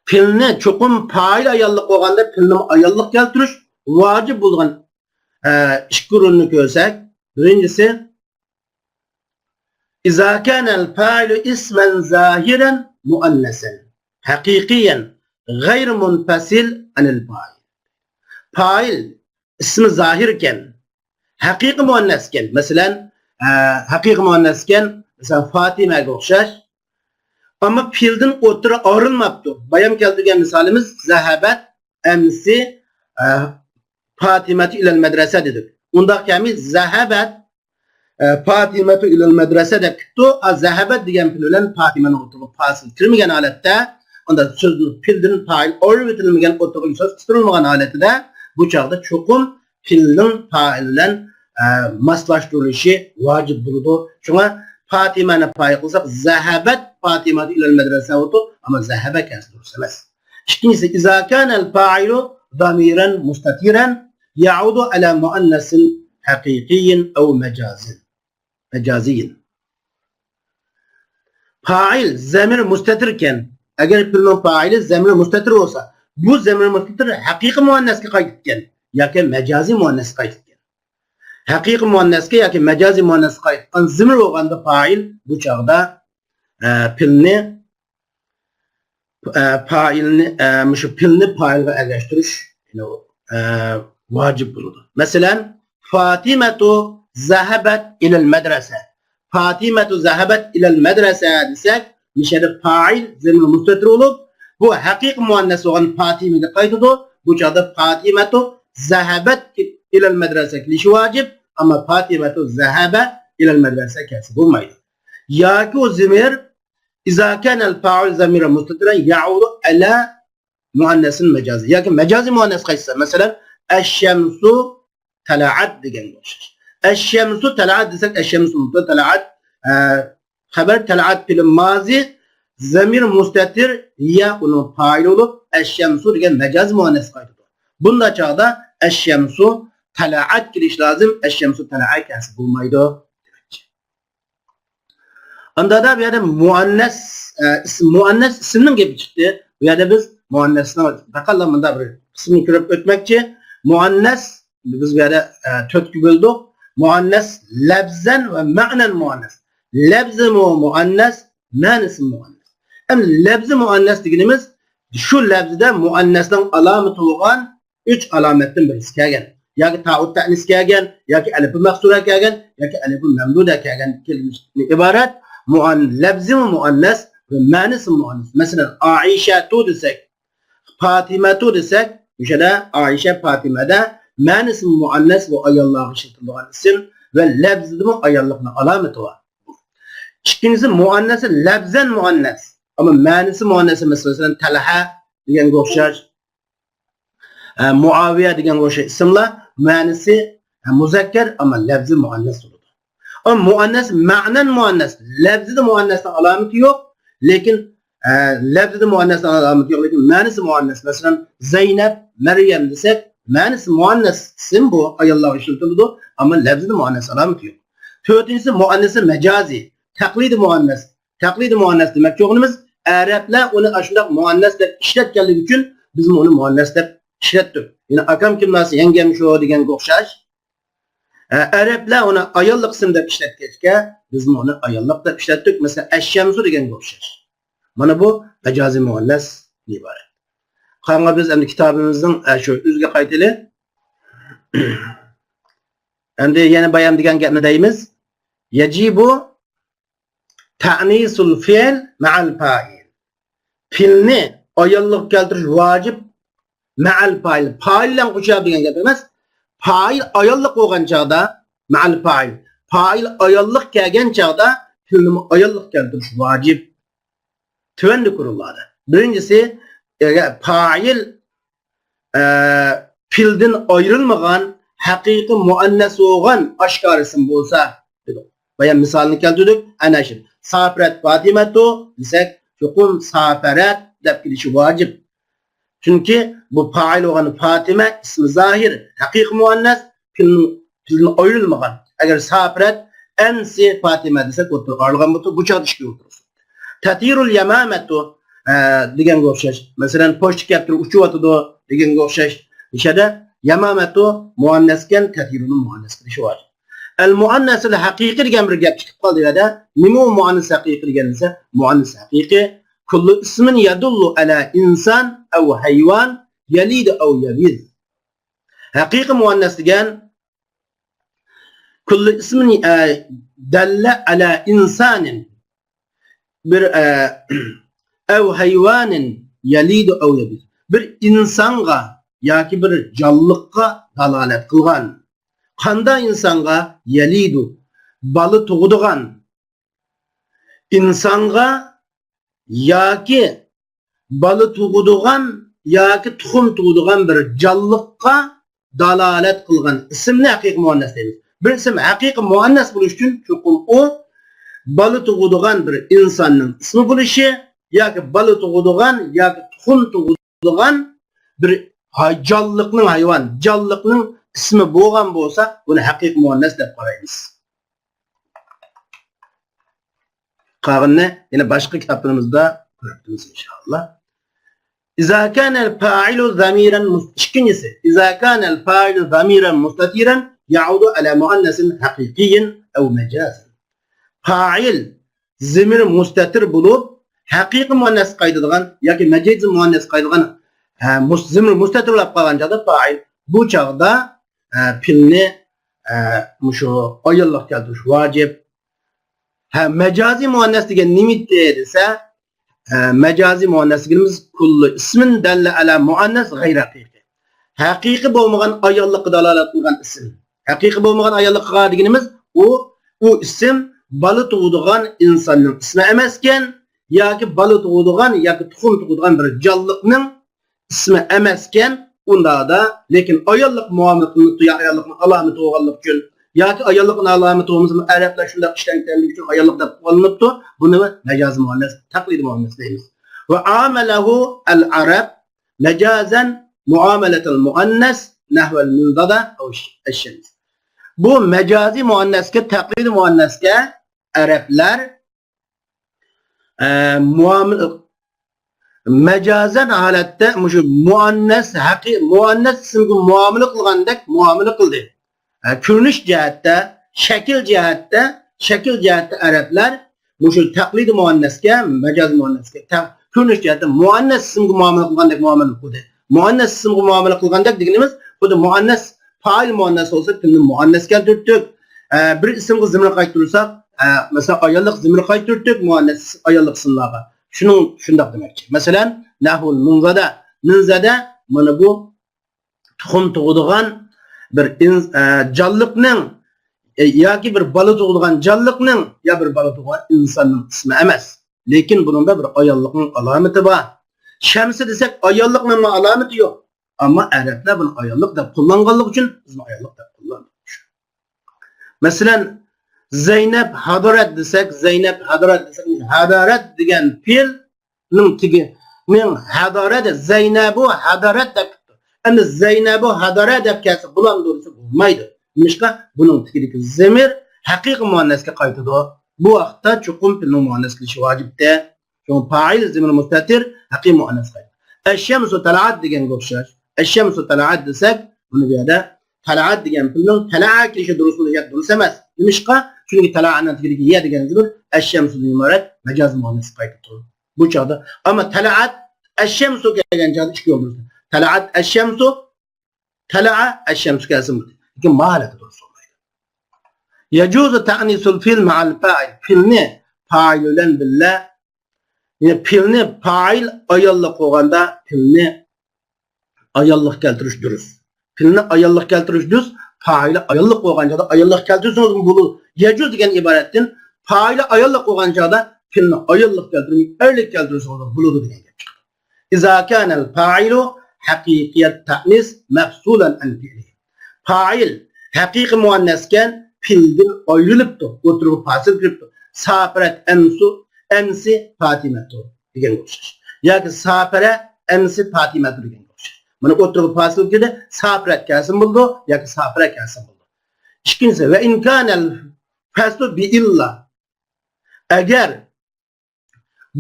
پېئىلنى چوقۇم پائىل ئاياللىق بولغاندا پېئىلنى ئاياللىق كەلتۈرۈش ۋاجىپ بولغان، ئە، ئىككى ئورۇننى كۆرسەك، بىرىنچىسى، إذا كان الفاعل اسما ظاهرا مؤنثا حقيقيا غير منفصل عن الفاعل. پائىل ئىسمى زاھىر ئىكەن، ھەقىقىي مۇئەننەس ئىكەن. مەسىلەن، ئە، ھەقىقىي مۇئەننەسكەن، مەسىلەن، فاتىمەگە ئوخشاش. ئەمما پېئىلدىن ئوتتۇرا ئايرىلماپتۇ. بايام كەلتۈرگەن مىسالىمىز زەھەبەت، ئەمسى، ئە، فاتىمەتۇ ئىلەل مەدرەسە دېدۇق. ئۇنداق كەلمەي زەھەبەت، ئە، فاتىمەتۇ ئىلەل مەدرەسە دەپ كېتىپتۇ. ئا، زەھەبەت دېگەن پېئىل بىلەن فاتىمەنىڭ ئوتتۇرىغا پاسىل كىرمىگەن ھالەتتە، ئۇندا سۆزنىڭ پېئىلدىن پائىل ئايرىۋېتىلمىگەن، ئوتتۇرىغا سۆز قىستۇرۇلمىغان ھالىتىدە، بۇ چاغدا چوقۇم پېئىلنىڭ پائىل بىلەن، ئە، ماسلاشتۇرۇلۇشى ۋاجىپ بولىدۇ. شۇڭا فاتىمەنى پائىل قىلساق، زەھەبەت فاتىمەتۇ ئىلەل مەدرەسە بولىدۇ، ئەمما زەھەبە كەلسە دۇرۇس ئەمەس. ئىككىنچىسى، إذا كان الفاعل ضميرا مستترا يعود على مؤنث حقيقي أو مجازي. مەجازىي. پائىل زەمىر مۇستەتىركەن، ئەگەر پېئىلنىڭ پائىلى زەمىر مۇستەتىر بولسا، بۇ زەمىر مۇستەتىر ھەقىقىي مۇئەننەسكە قايتىدىكەن ياكى مەجازىي مۇئەننەسكە قايتىدىكەن. ھەقىقىي مۇئەننەسكە ياكى مەجازىي مۇئەننەسكە قايتىدىغان زەمىر بولغاندا پائىل بۇ چاغدا، ئە، پېئىلنى، ئە، پائىلنى، ئە، مۇشۇ پېئىلنى پائىلغا ئەگەشتۈرۈش، يەنى، ئە، ۋاجىپ بولىدۇ. مەسىلەن، فاتىمەتۇ زەھەبەت ئىلەل مەدرەسە. فاتىمەتۇ زەھەبەت ئىلەل مەدرەسە دېسەك، مۇشۇ يەردە پائىل زەمىر مۇستەتىر بولۇپ، بۇ ھەقىقىي مۇئەننەس بولغان فاتىمىگە قايتىدۇ. بۇ چاغدا فاتىمەتۇ زەھەبەت ئىلەل مەدرەسە كېلىشى ۋاجىپ، ئەمما فاتىمەتۇ زەھەبە ئىلەل مەدرەسە كەلسە بولمايدۇ. ياكى ئۇ زەمىر، إذا كان الفاعل ضميرا مستترا يعود على مؤنث مجازي. ياكى مەجازىي مۇئەننەس قايسى؟ مەسىلەن، الشمس طلعت دېگەنگە ئوخشاش. الشمس طلعت دېسەك، الشمس مۇبتەدا، طلعت، ئە، خەۋەر، طلعت پېئىل مازى، زەمىر مۇستەتىر، يا ئۇنىڭ پائىلى بولۇپ، الشمس دېگەن مەجازىي مۇئەننەس قايتىدۇ. بۇنداق چاغدا الشمس طلعت كېلىشى لازىم، الشمس طلع كەلسە بولمايدۇ. ئاندادا بۇ يەردە مۇئەننەس، ئە، ئىسىم، مۇئەننەس ئىسىمنىڭ گېپى چىقتى. بۇ يەردە بىز مۇئەننەسنىڭ پەقەتلا مۇنداق بىر قىسمىنى كۆرۈپ ئۆتمەكچى. مۇئەننەس، بىز بۇ يەردە، ئە، تۆتكە بۆلدۇق. مۇئەننەس لەفزەن ۋە مەنەن مۇئەننەس. لەفزىمۇ مۇئەننەس، مەنىسىمۇ مۇئەننەس. ئەمدى لەفزى مۇئەننەس دېگىنىمىز شۇ لەفزىدە مۇئەننەسنىڭ ئالامىتى بولغان ئۈچ ئالامەتتىن بىرسى كەلگەن. ياكى تائۇت تەئنىس كەلگەن، ياكى ئەلىپۇ مەقسۇرە كەلگەن، ياكى ئەلىپۇ مەمدۇدە كەلگەن كېلىشتىن ئىبارەت مۇئەن-، لەفزى مۇئەننەس ۋە مەنىسى مۇئەننەس. مەسىلەن، ئائىشەتۇ دېسەك، پاتىمەتۇ دېسەك، مۇشۇ يەردە ئائىشە، پاتىمەدە مەنىسى مۇئەننەس، بۇ ئاياللارغا ئىشلىتىلىدىغان ئىسىم ۋە لەفزىدىمۇ ئاياللىقنىڭ ئالامىتى بار. ئىككىنچىسى، مۇئەننەسى لەفزەن مۇئەننەس، ئەمما مەنىسى مۇئەننەس ئەمەس. مەسىلەن، تەلھە دېگەنگە ئوخشاش، ئە، مۇئاۋىيە دېگەنگە ئوخشاش ئىسىملار مەنىسى، ئە، مۇزەككەر، ئەمما لەفزى مۇئەننەس بولىدۇ. ئەمما مۇئەننەس مەنەن مۇئەننەس، لەفزىدە مۇئەننەسنىڭ ئالامىتى يوق، لېكىن، ئە، لەفزىدە مۇئەننەسنىڭ ئالامىتى يوق، لېكىن مەنىسى مۇئەننەس. مەسىلەن، زەينەپ، مەريەم دېسەك، مەنىسى مۇئەننەس ئىسىم بۇ، ئاياللارغا ئىشلىتىلىدۇ، ئەمما لەفزىدە مۇئەننەس ئالامىتى يوق. تۆتىنچىسى، مۇئەننەسى مەجازىي، تەقلىدىي مۇئەننەس. تەقلىدىي مۇئەننەس دېمەكچى بولغىنىمىز، ئەرەبلەر ئۇنى ئاشۇنداق مۇئەننەس دەپ ئىشلەتكەنلىكى ئۈچۈن بىزمۇ ئۇنى مۇئەننەس دەپ ئىشلەتتۇق. يەنى ئاكام كىم دېسە يەڭگەم شۇ دېگەنگە ئوخشاش. ئە، ئەرەبلەر ئۇنى ئاياللىق ئىسىم دەپ ئىشلەتكەچكە، بىزمۇ ئۇنى ئاياللىق دەپ ئىشلەتتۇق. مەسىلەن، ئەششەمسۇ دېگەنگە ئوخشاش. مانا بۇ مەجازىي مۇئەننەستىن ئىبارەت. قالغان بىز ئەمدى كىتابىمىزنىڭ، ئە، شۇ ئۆزىگە قايتىلى. ئەمدى يەنە بايام دېگەن گەپنى دەيمىز. يەجىبۇ تەئنىسۇل فېئىل مەئەل پائىل. پېئىلنى ئاياللىققا كەلتۈرۈش ۋاجىپ. مەئەل پائىل. پائىل بىلەن قوشۇپ دېگەن گەپ ئەمەس. پائىل ئاياللىق بولغان چاغدا، مەئەل پائىل. پائىل ئاياللىق كەلگەن چاغدا پېئىلنىمۇ ئاياللىققا كەلتۈرۈش ۋاجىپ. تۆۋەندە كۆرۈلىدۇ. بىرىنچىسى، ئەگەر پائىل، ئە، پېئىلدىن ئايرىلمىغان، ھەقىقىي مۇئەننەس بولغان ئاشكارا ئىسىم بولسا، دېدۇق. بايام مىسالنى كەلتۈردۇك. ئەنە شۇ. سافرەت فاتىمەتۇ دېسەك، چوقۇم سافەرەت دەپ كېلىشى ۋاجىپ. چۈنكى بۇ پائىل بولغان فاتىمە ئىسمى زاھىر، ھەقىقىي مۇئەننەس، پېئىلدىن، پېئىلدىن ئايرىلمىغان. ئەگەر سافرەت، ئەنسى فاتىمە دېسەك، ئوتتۇرىغا ئايرىلغان بولىدۇ. بۇ چاغدا ئىككى ئولتۇرسۇن. تەتىرۇل يەمامەتۇ، ئە، دېگەنگە ئوخشاش. مەسىلەن، پوچتا كەپتىرى ئۇچۇۋاتىدۇ دېگەنگە ئوخشاش. ئىشەدە يەمامەتۇ مۇئەننەسكەن، تەتىرۇنى مۇئەننەس قىلىشى ۋاجىپ. ئەل مۇئەننەسۇل ھەقىقىي دېگەن بىر گەپ چىقىپ قالدى يەردە. نېمە ئۇ مۇئەننەس ھەقىقىي دېگەن دېسە، مۇئەننەس ھەقىقىي كۇللۇ ئىسمىن يەدۇللۇ ئەلە ئىنسان ئەۋ ھەيۋان يەلىدۇ ئەۋ يەبىد. ھەقىقىي مۇئەننەس دېگەن كل اسم، ئە، دل على إنسان، بىر، ئە، أو حيوان يلد أو يبيض. بىر ئىنسانغا ياكى بىر جانلىققا دالالەت قىلغان. قانداق ئىنسانغا؟ يلد، بالا تۇغىدىغان ئىنسانغا ياكى بالا تۇغىدىغان ياكى تۇخۇم تۇغىدىغان بىر جانلىققا دالالەت قىلغان ئىسىمنى ھەقىقىي مۇئەننەس دەيمىز. بىر ئىسىم ھەقىقىي مۇئەننەس بولۇش ئۈچۈن چوقۇم ئۇ بالا تۇغىدىغان بىر ئىنساننىڭ ئىسمى بولۇشى ياكى بالا تۇغىدىغان ياكى تۇخۇم تۇغىدىغان بىر ھاي-، جانلىقنىڭ، ھايۋان، جانلىقنىڭ ئىسمى بولغان بولسا، بۇنى ھەقىقىي مۇئەننەس دەپ قارايمىز. قالغىنىنى يەنە باشقا كىتابلىرىمىزدا كۆرۈپ ئىنشائاللا. إذا كان الفاعل ضميرا مس-، ئىككىنچىسى، إذا كان الفاعل ضميرا مستترا يعود على مؤنث حقيقي أو مجازي. پائىل زېمىر مۇستەتىر بولۇپ، ھەقىقىي مۇئەننەسكە قايتىدىغان ياكى مەجازىي مۇئەننەسكە قايتىدىغان، ھە، مۇس-، زېمىر مۇستەتىر بولۇپ قالغان چاغدا پائىل، بۇ چاغدا، ھە، پېئىلنى، ھە، مۇشۇ ئاياللىققا كەلتۈرۈش ۋاجىپ. ھە، مەجازىي مۇئەننەس دېگەن نېمىتى دېسە، ھە، مەجازىي مۇئەننەس دېگىنىمىز كل اسم دل على مؤنث غير حقيقي. ھەقىقىي بولمىغان ئاياللىققا دالالەت قىلغان ئىسىم. ھەقىقىي بولمىغان ئاياللىققا دېگىنىمىز ئۇ، ئۇ ئىسىم بالا تۇغىدىغان ئىنساننىڭ ئىسمى ئەمەسكەن، ياكى بالا تۇغىدىغان ياكى تۇخۇم تۇغىدىغان بىر جانلىقنىڭ ئىسمى ئەمەسكەن، ئۇنداقتا، لېكىن ئاياللىق مۇئامىلە قىلىنىپتۇ، يا ئاياللىقنىڭ ئالامىتى بولغانلىقى ئۈچۈن، ياكى ئاياللىقنىڭ ئالامىتى بولمىسىمۇ، ئەرەبلەر شۇنداق ئىشلەنگەنلىكى ئۈچۈن ئاياللىق دەپ قوللىنىپتۇ. بۇنى مەجازىي مۇئەننەس، تەقلىدىي مۇئەننەس دەيمىز. وعامله العرب مجازا معاملة المؤنث نحو المنضدة أو الشمس. بۇ مەجازىي مۇئەننەسكە، تەقلىدىي مۇئەننەسكە ئەرەبلەر ئە، مۇئامىلە، مەجازەن ھالەتتە مۇشۇ مۇئەننەس ھەقىقىي، مۇئەننەس ئىسىمگە مۇئامىلە قىلغاندەك مۇئامىلە قىلدى. ئە، كۆرۈنۈش جەھەتتە، شەكىل جەھەتتە، شەكىل جەھەتتە ئەرەبلەر مۇشۇ تەقلىدىي مۇئەننەسكە، مەجازىي مۇئەننەسكە تە-، كۆرۈنۈش جەھەتتە مۇئەننەس ئىسىمگە مۇئامىلە قىلغاندەك مۇئامىلە قىلدى. مۇئەننەس ئىسىمغا مۇئامىلە قىلغاندەك دېگىنىمىز، خۇددى مۇئەننەس، پائىل مۇئەننەس بولسا، پېئىلنى مۇئەننەس كەلتۈرتتۇق. ئە، بىر ئىسىمغا زېمىر قايتۇرساق، ئە، مەسىلەن، ئاياللىق زېمىر قايتۇرتتۇق، مۇئەننەس ئاياللىق ئىسىملارغا. شۇنىڭ، شۇنداق دېمەكچى. مەسىلەن، نەھۋۇل مۇنزادە. مۇنزادە، مانا بۇ تۇخۇم تۇغىدىغان بىر ئىن-، ئە، جانلىقنىڭ، ئە، ياكى بىر بالا تۇغىدىغان جانلىقنىڭ، يا بىر بالا تۇغىدىغان ئىنساننىڭ ئىسمى ئەمەس. لېكىن بۇنىڭدا بىر ئاياللىقنىڭ ئالامىتى بار. شەمسى دېسەك، ئاياللىقنىڭمۇ ئالامىتى يوق. ئەمما ئەرەبلەر بۇنى ئاياللىق دەپ قوللانغانلىقى ئۈچۈن بىزمۇ ئاياللىق دەپ قوللاندۇق. مەسىلەن، زەينەپ ھادارەت دېسەك، زەينەپ ھادارەت دېسەك، ھادارەت دېگەن پېئىلنىڭ تېگى، مىڭ ھادارەت، زەينەبۇ ھادارەت دەپ كېتىپتۇ. ئەمدى زەينەبۇ ھادارەت دەپ كەلسە بولامدۇ دېسە بولمايدۇ. نېمىشقا؟ بۇنىڭ تېگىدىكى زېمىر ھەقىقىي مۇئەننەسكە قايتىدۇ. بۇ ۋاقىتتا چوقۇم پېئىلنىڭ مۇئەننەس كېلىشى ۋاجىپتە. شۇڭا پائىل زېمىر مۇستەتىر ھەقىقىي مۇئەننەسكە قايتىدۇ. ئەششەمسۇ تەلەئەت دېگەنگە ئوخشاش. ئەششەمسۇ تەلەئەت دېسەك، بۇنى بۇ يەردە تەلەئەت دېگەن پېئىلنىڭ تەلەئە كېلىشى دۇرۇسمۇ ياكى دۇرۇس ئەمەس. نېمىشقا؟ چۈنكى تەلەئەنىڭ تېگىدىكى يە دېگەن زېمىر ئەششەمسۇدىن ئىبارەت مەجازىي مۇئەننەسكە قايتىپ تۇرىدۇ. بۇ چاغدا، ئەمما تەلەئەت ئەششەمسۇ كەلگەن چاغدا ئىككى يول دۇرۇس. تەلەئەت ئەششەمسۇ، تەلەئە ئەششەمسۇ كەلسە بولدى. لېكىن ما ھالەتتە دۇرۇس بولمايدۇ. يجوز تأنيث الفعل مع الفاعل. پېئىلنى پائىل بىلەن بىللە، يەنى پېئىلنى پائىل ئاياللىق بولغاندا پېئىلنى ئاياللىق كەلتۈرۈش دۇرۇس. پېئىلنى ئاياللىق كەلتۈرۈش دۇرۇس، پائىلى ئاياللىق بولغان چاغدا ئاياللىق كەلتۈرسىڭىزمۇ بولىدۇ. يجوز دېگەن ئىبارەتتىن پائىلى ئاياللىق بولغان چاغدا پېئىلنى ئاياللىق كەلتۈرمەي، ئەرلىك كەلتۈرسىڭىزمۇ بولىدۇ دېگەن گەپ چىقىدۇ. إذا كان الفاعل حقيقي التأنيث مفصولا عن فعله. پائىل ھەقىقىي مۇئەننەسكەن، پېئىلدىن ئايرىلىپتۇ، ئوتتۇرىغا پاسىل كىرىپتۇ. سافرت ئەمسۇ، ئەمسى پاتىمەتۇ دېگەنگە ئوخشاش. ياكى سافرە ئەمسى پاتىمەتۇ دېگەنگە ئوخشاش. مانا ئوتتۇرىغا پاسىل كىردى، سافرەت كەلسىمۇ بولىدۇ ياكى سافرە كەلسىمۇ بولىدۇ. ئىككىنچىسى، وإن كان الفصل بإلا. ئەگەر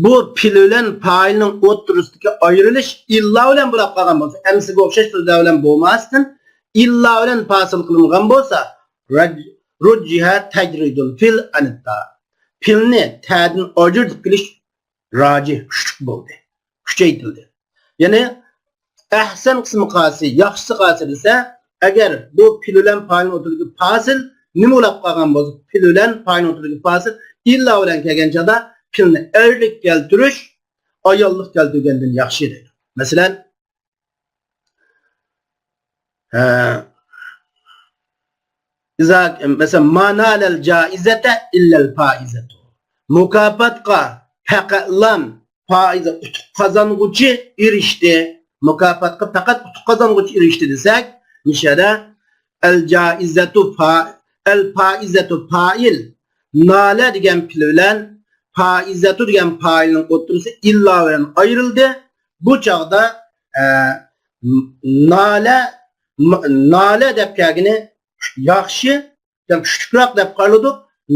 بۇ پېئىل بىلەن پائىلنىڭ ئوتتۇرىسىدىكى ئايرىلىش ئىللا بىلەن بولۇپ قالغان بولسا، ئەمسىگە ئوخشاش سۆزلەر بىلەن بولماستىن، ئىللا بىلەن پاسىل قىلىنغان بولسا، رەج-، رۇججىھە تەجرىدۇل فېئىل ئەنىت تاء. پېئىلنى تەدىن ئاجرىتىپ كېلىش راجىھ، كۈچلۈك بولدى، كۈچەيتىلدى. يەنى ئەھسەن قىسمى قاسى، ياخشىسى قاسى دېسە، ئەگەر بۇ پېئىل بىلەن پائىلنىڭ ئوتتۇرىدىكى پاسىل نېمە بولاپ قالغان بولسا، پېئىل بىلەن پائىلنىڭ ئوتتۇرىسىدىكى پاسىل ئىللا بىلەن كەلگەن چاغدا پېئىلنى ئەرلىك كەلتۈرۈش ئاياللىق كەلتۈرگەندىن ياخشى دەيدۇ. مەسىلەن، ھە، ئىزا، مەسىلەن، ما نالەل جائىزەتە ئىللەل پائىزەتۇ. مۇكاپاتقا پەقەتلام پائىزە ئۇتۇق قازانغۇچى ئېرىشتى. مۇكاپاتقا پەقەت ئۇتۇق قازانغۇچى ئېرىشتى دېسەك، مۇشۇ يەردە ئەل جائىزەتۇ پا-، ئەل پائىزەتۇ پائىل، نالە دېگەن پېئىل بىلەن پائىزەتۇ دېگەن پائىلنىڭ ئوتتۇرىسى ئىللا بىلەن ئايرىلدى. بۇ چاغدا، ئە، نالە، نالە دەپ كەلگىنى ياخشى، دەپ كۈچلۈكرەك دەپ قارىلىدۇ،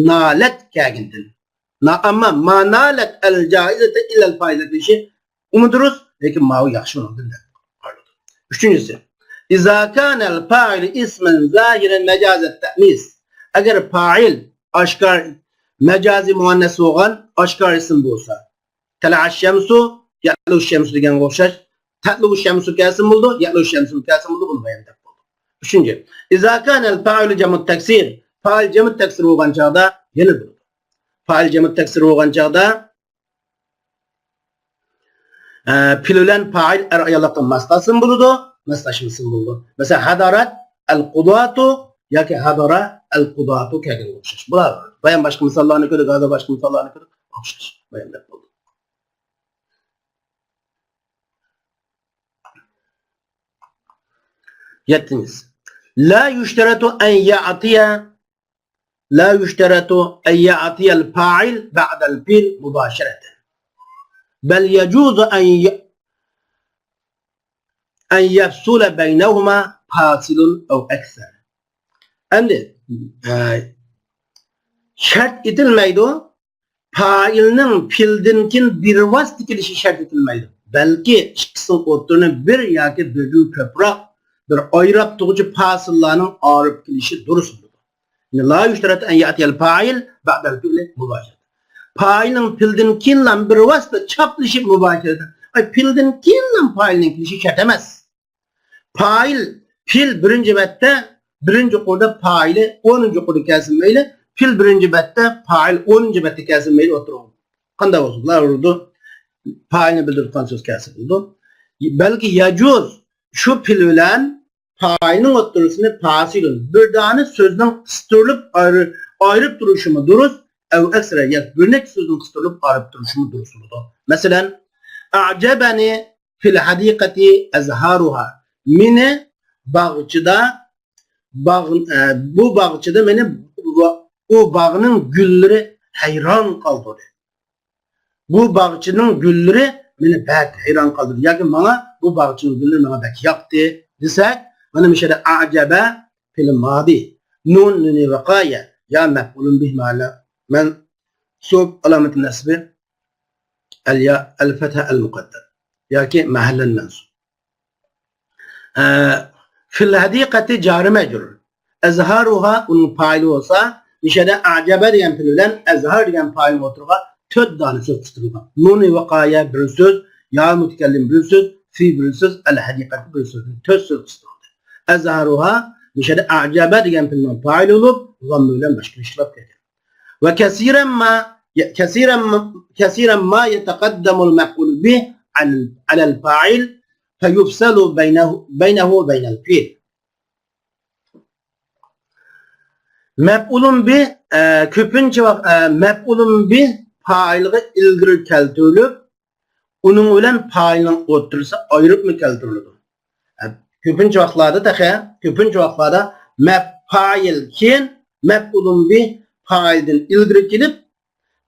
نالەت كەلگىنىدىن. نا-، ئەمما ما نالەت ئەل جائىزەتە ئىللەل پائىزەتە دېيىشى ئۇمۇ دۇرۇس، لېكىن ماۋۇ ياخشى ئۇنىڭدىن دەپ قارىلىدۇ. ئۈچىنچىسى، ئىزا كانەل پائىلۇ ئىسمەن زاھىرەن مەجازەت تەئنىس. ئەگەر پائىل ئاشكارا مەجازىي مۇئەننەس بولغان ئاشكارا ئىسىم بولسا، تەلەئەش شەمسۇ، يەئلۇ شەمسۇ دېگەنگە ئوخشاش، تەتلۇ شەمسۇ كەلسىمۇ بولىدۇ، يەئلۇ شەمسۇ كەلسىمۇ بولىدۇ، بۇنى بايان دەپ بولدۇق. ئۈچىنچى، ئىزا كانەل پائىلۇ جەمۇت تەكسىر، پائىل جەمۇت تەكسىر بولغان چاغدا يەنە بولىدۇ. پائىل جەمۇت تەكسىر بولغان چاغدا، ئە، پېئىل بىلەن پائىل ئەر ئاياللىققا ماسلاشسىمۇ بولىدۇ، ماسلاشمىسىمۇ بولىدۇ. مەسىلەن، ھەدارەت ئەل قۇداتۇ ياكى ھەدارە ئەل قۇداتۇ كەلگەنگە ئوخشاش. بۇلار بايان باشقا مىساللارنى كۆردۇق، ھازىر باشقا مىساللارنى كۆردۇق، ئوخشاش. بايان دەپ بولدۇق. يەتتىنچىسى. لا يشترط أن يأتي، لا يشترط أن يأتي الفاعل بعد الفعل مباشرة، بل يجوز أن ي-، أن يفصل بينهما فاصل أو أكثر. ئەمدى، ئە، شەرت ئېتىلمەيدۇ، پائىلنىڭ پېئىلدىن كېيىن بىۋاسىتە كېلىشى شەرت ئېتىلمەيدۇ، بەلكى ئىككىسىنىڭ ئوتتۇرىنى بىر ياكى بىردىن كۆپرەك بىر ئايراپ تۇرغۇچى پاسىللارنىڭ ئايرىپ كېلىشى دۇرۇس بولىدۇ. يەنى لا يشترط أن يأتي الفاعل بعد الفعل مباشرة. پائىلنىڭ پېئىلدىن كېيىنلا بىۋاسىتە چاپلىشىپ مۇباشىرەتەن، ئاي، پېئىلدىن كېيىنلا پائىلنىڭ كېلىشى شەرت ئەمەس. پائىل، پېئىل بىرىنچى بەتتە، بىرىنچى يۇقىرىدا پائىلى، ئونىنچى يۇقىرىدا كەلسە مەيلى، پېئىل بىرىنچى بەتتە، پائىل ئونىنچى بەتتە كەلسە مەيلى، ئوتتۇرىغا. قانداق بولسا، بۇلار ئۇرىدۇ. پائىلنى بىلدۈرىدىغان سۆز كەلسە بولىدۇ. بەلكى يەجۇز، شۇ پېئىل بىلەن پائىلنىڭ ئوتتۇرىسىنى پاسىلۇن، بىر دانە سۆزنىڭ قىستۇرۇلۇپ ئايرى-، ئايرىپ تۇرۇشىمۇ دۇرۇس، ئەۋ ئەكسىرە، ياكى بىر نەچچە سۆزنىڭ قىستۇرۇلۇپ ئايرىپ تۇرۇشىمۇ دۇرۇس بولىدۇ. مەسىلەن، ئەجەبەنى فىل ھەدىقەتى ئەزھارۇھا. مېنى باغچىدا، باغ-، ئە، بۇ باغچىدا مېنى ۋا-، ئۇ باغنىڭ گۈللىرى ھەيران قالدۇردى. بۇ باغچىنىڭ گۈللىرى مېنى بەك ھەيران قالدۇردى. ياكى ماڭا بۇ باغچىنىڭ گۈللىرى ماڭا بەك ياقتى دېسەك، مانا مۇشۇ يەردە ئەجەبە پېئىل مادى. نۇن، نۇنى ۋىقايە، يا مەپئۇلۇن بىھ مەنسۇب، ئالامەتى نەسبى ئەل يا، ئەل فەتھە ئەل مۇقەددەر ياكى مەھەللەن مەنسۇب. ئە، فىل ھەدىقەتى جارى مەجرۇر. ئەزھارۇھا ئۇنىڭ پائىلى بولسا، مۇشۇ يەردە ئەجەبە دېگەن پېئىل بىلەن ئەزھار دېگەن پائىلنىڭ ئوتتۇرىغا تۆت دانە سۆز قىستۇرۇلغان. نۇنى ۋىقايە بىر سۆز، يا مۇتەكەللىم بىر سۆز، فى بىر سۆز، ئەل ھەدىقەتى بىر سۆز، تۆت سۆز قىستۇرۇلدى. ئەزھارۇھا مۇشۇ يەردە ئەجەبە دېگەن پېئىلنىڭ پائىلى بولۇپ، زاممە بىلەن باشقا ئىشلاپ كەلگەن. ۋە كەسىرەن ما، كەسىرەن، كەسىرەن ما يەتەقەددەمۇل مەپئۇلۇ بىھ ئەلەل، ئەلەل پائىل فەيۇفسەلۇ بەينەھۇ، بەينەھۇ ۋە بەينەل پېئىل. مەپئۇلۇن بىھ، ئە، كۆپىنچە ۋاق-، ئە، مەپئۇلۇن بىھ پائىلغا ئىلگىرى كەلتۈرۈلۈپ، ئۇنىڭ بىلەن پائىلنىڭ ئوتتۇرىسى ئايرىپمۇ كەلتۈرۈلىدۇ. ئە، كۆپىنچە ۋاقىتلاردا تېخى، كۆپىنچە ۋاقىتلاردا مەپ-، پائىل كېيىن مەپئۇلۇن بىھ پائىلدىن ئىلگىرى كېلىپ،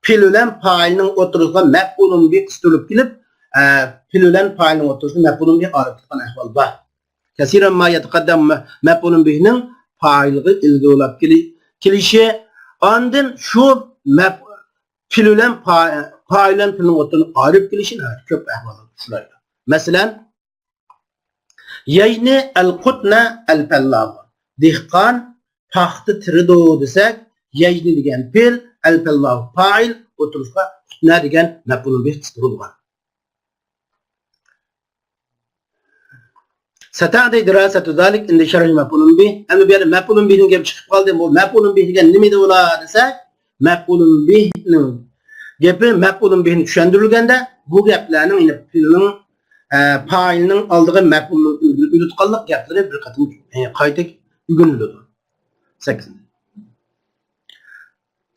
پېئىل بىلەن پائىلنىڭ ئوتتۇرىسىغا مەپئۇلۇن بىھ قىستۇرۇلۇپ كېلىپ، ئە، پېئىل بىلەن پائىلنىڭ ئوتتۇرىسىدا مەپئۇلۇن بىھ ئايرىپ تۇرغان ئەھۋال بار. كەسىرەن ما يەتەقەددەم مە-، مەپئۇلۇن بىھنىڭ پائىلغا ئىلگىرى بولاپ كېلى-، كېلىشى، ئاندىن شۇ مەپ-، پېئىل بىلەن پا-، پائىل بىلەن پېئىلنىڭ ئوتتۇرىنى ئايرىپ كېلىشى ناھايىتى كۆپ ئەھۋاللاردا ئۇچرايدۇ. مەسىلەن، يەجنى ئەل قۇتنە ئەل پەللاغۇ. دېھقان پاختا تېرىدۇ دېسەك، يەجنى دېگەن پېئىل، ئەل پەللاغۇ پائىل، ئوتتۇرىسىغا قۇتنە دېگەن مەپئۇلۇن بىھ قىستۇرۇلغان. ستأتي دراسة ذلك عند شرح مفعول به. ئەمدى بۇ يەردە مەپئۇلۇن بىھنىڭ گېپى چىقىپ قالدى. بۇ مەپئۇلۇن بىھ دېگەن نېمە دەپ بولار دېسە، مەپئۇلۇن بىھنىڭ گېپى مەپئۇلۇن بىھنى چۈشەندۈرۈلگەندە، بۇ گەپلەرنىڭ، يەنى پېئىلنىڭ، ئە، پائىلنىڭ ئالدىغا مەپئۇلنىڭ ئۆزىنى ئۆتكەنلىك گەپلىرى بىر قېتىم، ئە، قايتا ئۆگىنىلىدۇ. سەككىزىنچى.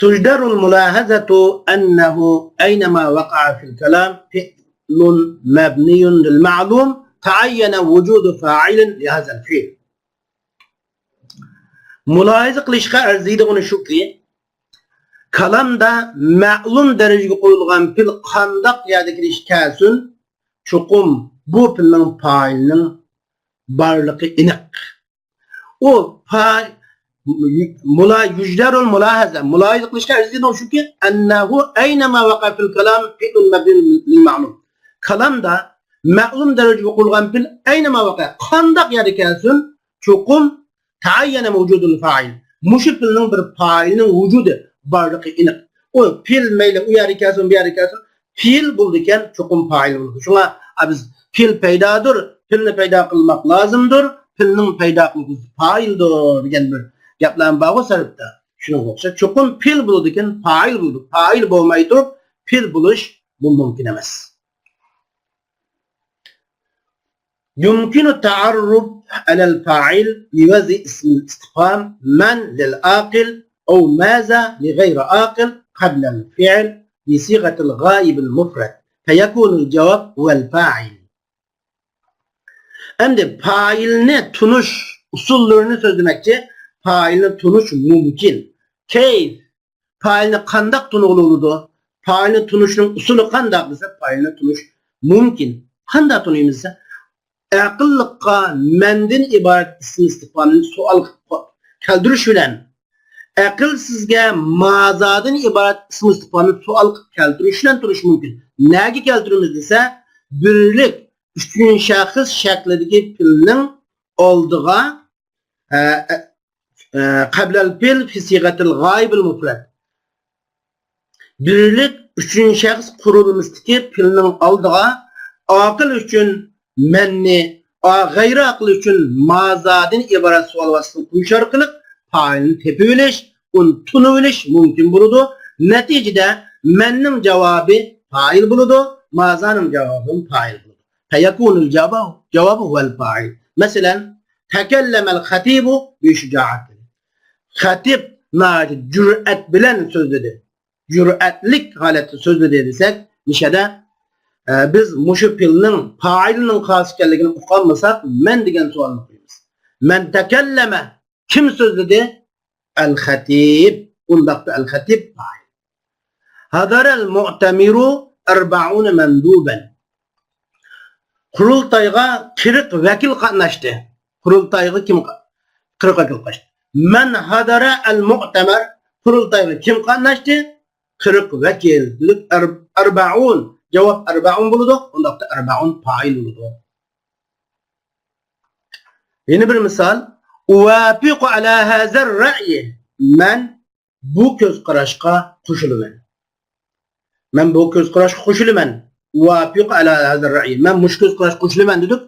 تجدر الملاحظة أنه أينما وقع في الكلام فعل مبني للمعلوم تعين وجود فاعل لهذا الفعل. مۇلاھىزە قىلىشقا ئەرزىيدىغىنى شۇكى، كالامدا مەلۇم دەرىجىگە قويۇلغان پېئىل قانداق يەردە كېلىشى كەلسۇن، چوقۇم بۇ پېئىلنىڭ پائىلىنىڭ بارلىقى ئېنىق. ئۇ پا-، مۇلا-، يجدر الملاحظة، مۇلاھىزە قىلىشقا ئەرزىيدۇ، شۇكى، أنه أينما وقع في الكلام فعل مبني للمعلوم. كالامدا مەلۇم دەرىجىگە قويۇلغان پېئىل ئەينما ۋەقە، قانداق يەردە كەلسۇن، چوقۇم تعين وجود الفاعل، مۇشۇ پېئىلنىڭ بىر پائىلىنىڭ ۋۇجۇدى، بارلىقى ئېنىق. ئۇ پېئىل مەيلى ئۇ يەردە كەلسۇن، بۇ يەردە كەلسۇن، پېئىل بولىدىكەن، چوقۇم پائىل بولىدۇ. شۇڭا، ئا، بىز پېئىل پەيدادۇر، پېئىلنى پەيدا قىلماق لازىمدۇر، پېئىلنىڭ پەيدا قىلغۇسى پائىلدۇر دېگەن بىر گەپلەرمۇ بارغۇ سەرپتە. شۇنىڭغا ئوخشاش، چوقۇم پېئىل بولىدىكەن، پائىل بولىدۇ. پائىل بولماي تۇرۇپ پېئىل بولۇش، بۇ مۇمكىن ئەمەس. يمكن التعرف على الفاعل بوضع اسم الاستفهام من للعاقل أو ماذا لغير عاقل قبل الفعل بصيغة الغائب المفرد فيكون الجواب هو الفاعل. ئەمدى پائىلنى تونۇش ئۇسۇللىرىنى سۆزلىمەكچى. پائىلنى تونۇش مۇمكىن. كيف؟ پائىلنى قانداق تونۇغىلى بولىدۇ؟ پائىلنى تونۇشنىڭ ئۇسۇلى قانداق دېسە، پائىلنى تونۇش مۇمكىن. قانداق تونۇيمىز دېسە، ئەقىللىققا مەندىن ئىبارەت ئىسمى ئىستىفھامنى سوئال قىلىپ كەلتۈرۈش بىلەن، ئەقىلسىزگە مازادىن ئىبارەت ئىسمى ئىستىفھامنى سوئال قىلىپ كەلتۈرۈش بىلەن تونۇش مۇمكىن. نەگە كەلتۈرىمىز دېسە، بىرلىك ئۈچىنچى شەخس شەكلىدىكى پېئىلنىڭ ئالدىغا، ئە، ئە، ئە، قەبلەل پېئىل فى سىغەتىل غائىبىل مۇفرەد. بىرلىك ئۈچىنچى شەخس قۇرۇلمىسىدىكى پېئىلنىڭ ئالدىغا ئاقىل ئۈچۈن مەننى، ئا-، غەيرىي ئاقىل ئۈچۈن مازادىن ئىبارەت سوئال ۋاسىتىسىنى قويۇش ئارقىلىق پائىلنى تېپىۋېلىش، ئۇنى تونۇۋېلىش مۇمكىن بولىدۇ. نەتىجىدە مەننىڭ جاۋابى پائىل بولىدۇ، مازانىڭ جاۋابى پائىل بولىدۇ. فيكون الجواب، جواب هو الفاعل. مەسىلەن، تكلم الخطيب بشجاعة. خەتىپ ناھايىتى جۈرئەت بىلەن سۆزلىدى. جۈرئەتلىك ھالەتتە سۆزلىدى دېسەك، نىشەدە، ئە، بىز مۇشۇ پېئىلنىڭ پائىلنىڭ خاس ئىكەنلىكىنى ئۇقالمىساق، مەن دېگەن سوئالنى قويىمىز. من تكلم، كىم سۆزلىدى؟ الخطيب. ئۇنداقتا الخطيب پائىل. حضر المؤتمر أربعون مندوبا. قۇرۇلتايغا قىرىق ۋەكىل قاتناشتى. قۇرۇلتايغا كىم قا-، قىرىق ۋەكىل قاتناشتى. من حضر المؤتمر، قۇرۇلتايغا كىم قاتناشتى؟ قىرىق ۋەكىل. دېدۇق، ئەر-، ئەربەئۇن. جاۋاب ئەربەئۇن بولىدۇ. ئۇنداقتا ئەربەئۇن پائىل بولىدۇ. يەنە بىر مىسال. أوافق على هذا الرأي. مەن بۇ كۆز قاراشقا قوشۇلىمەن. مەن بۇ كۆز قاراشقا قوشۇلىمەن. أوافق على هذا الرأي. مەن مۇشۇ كۆز قاراشقا قوشۇلىمەن دېدۇق.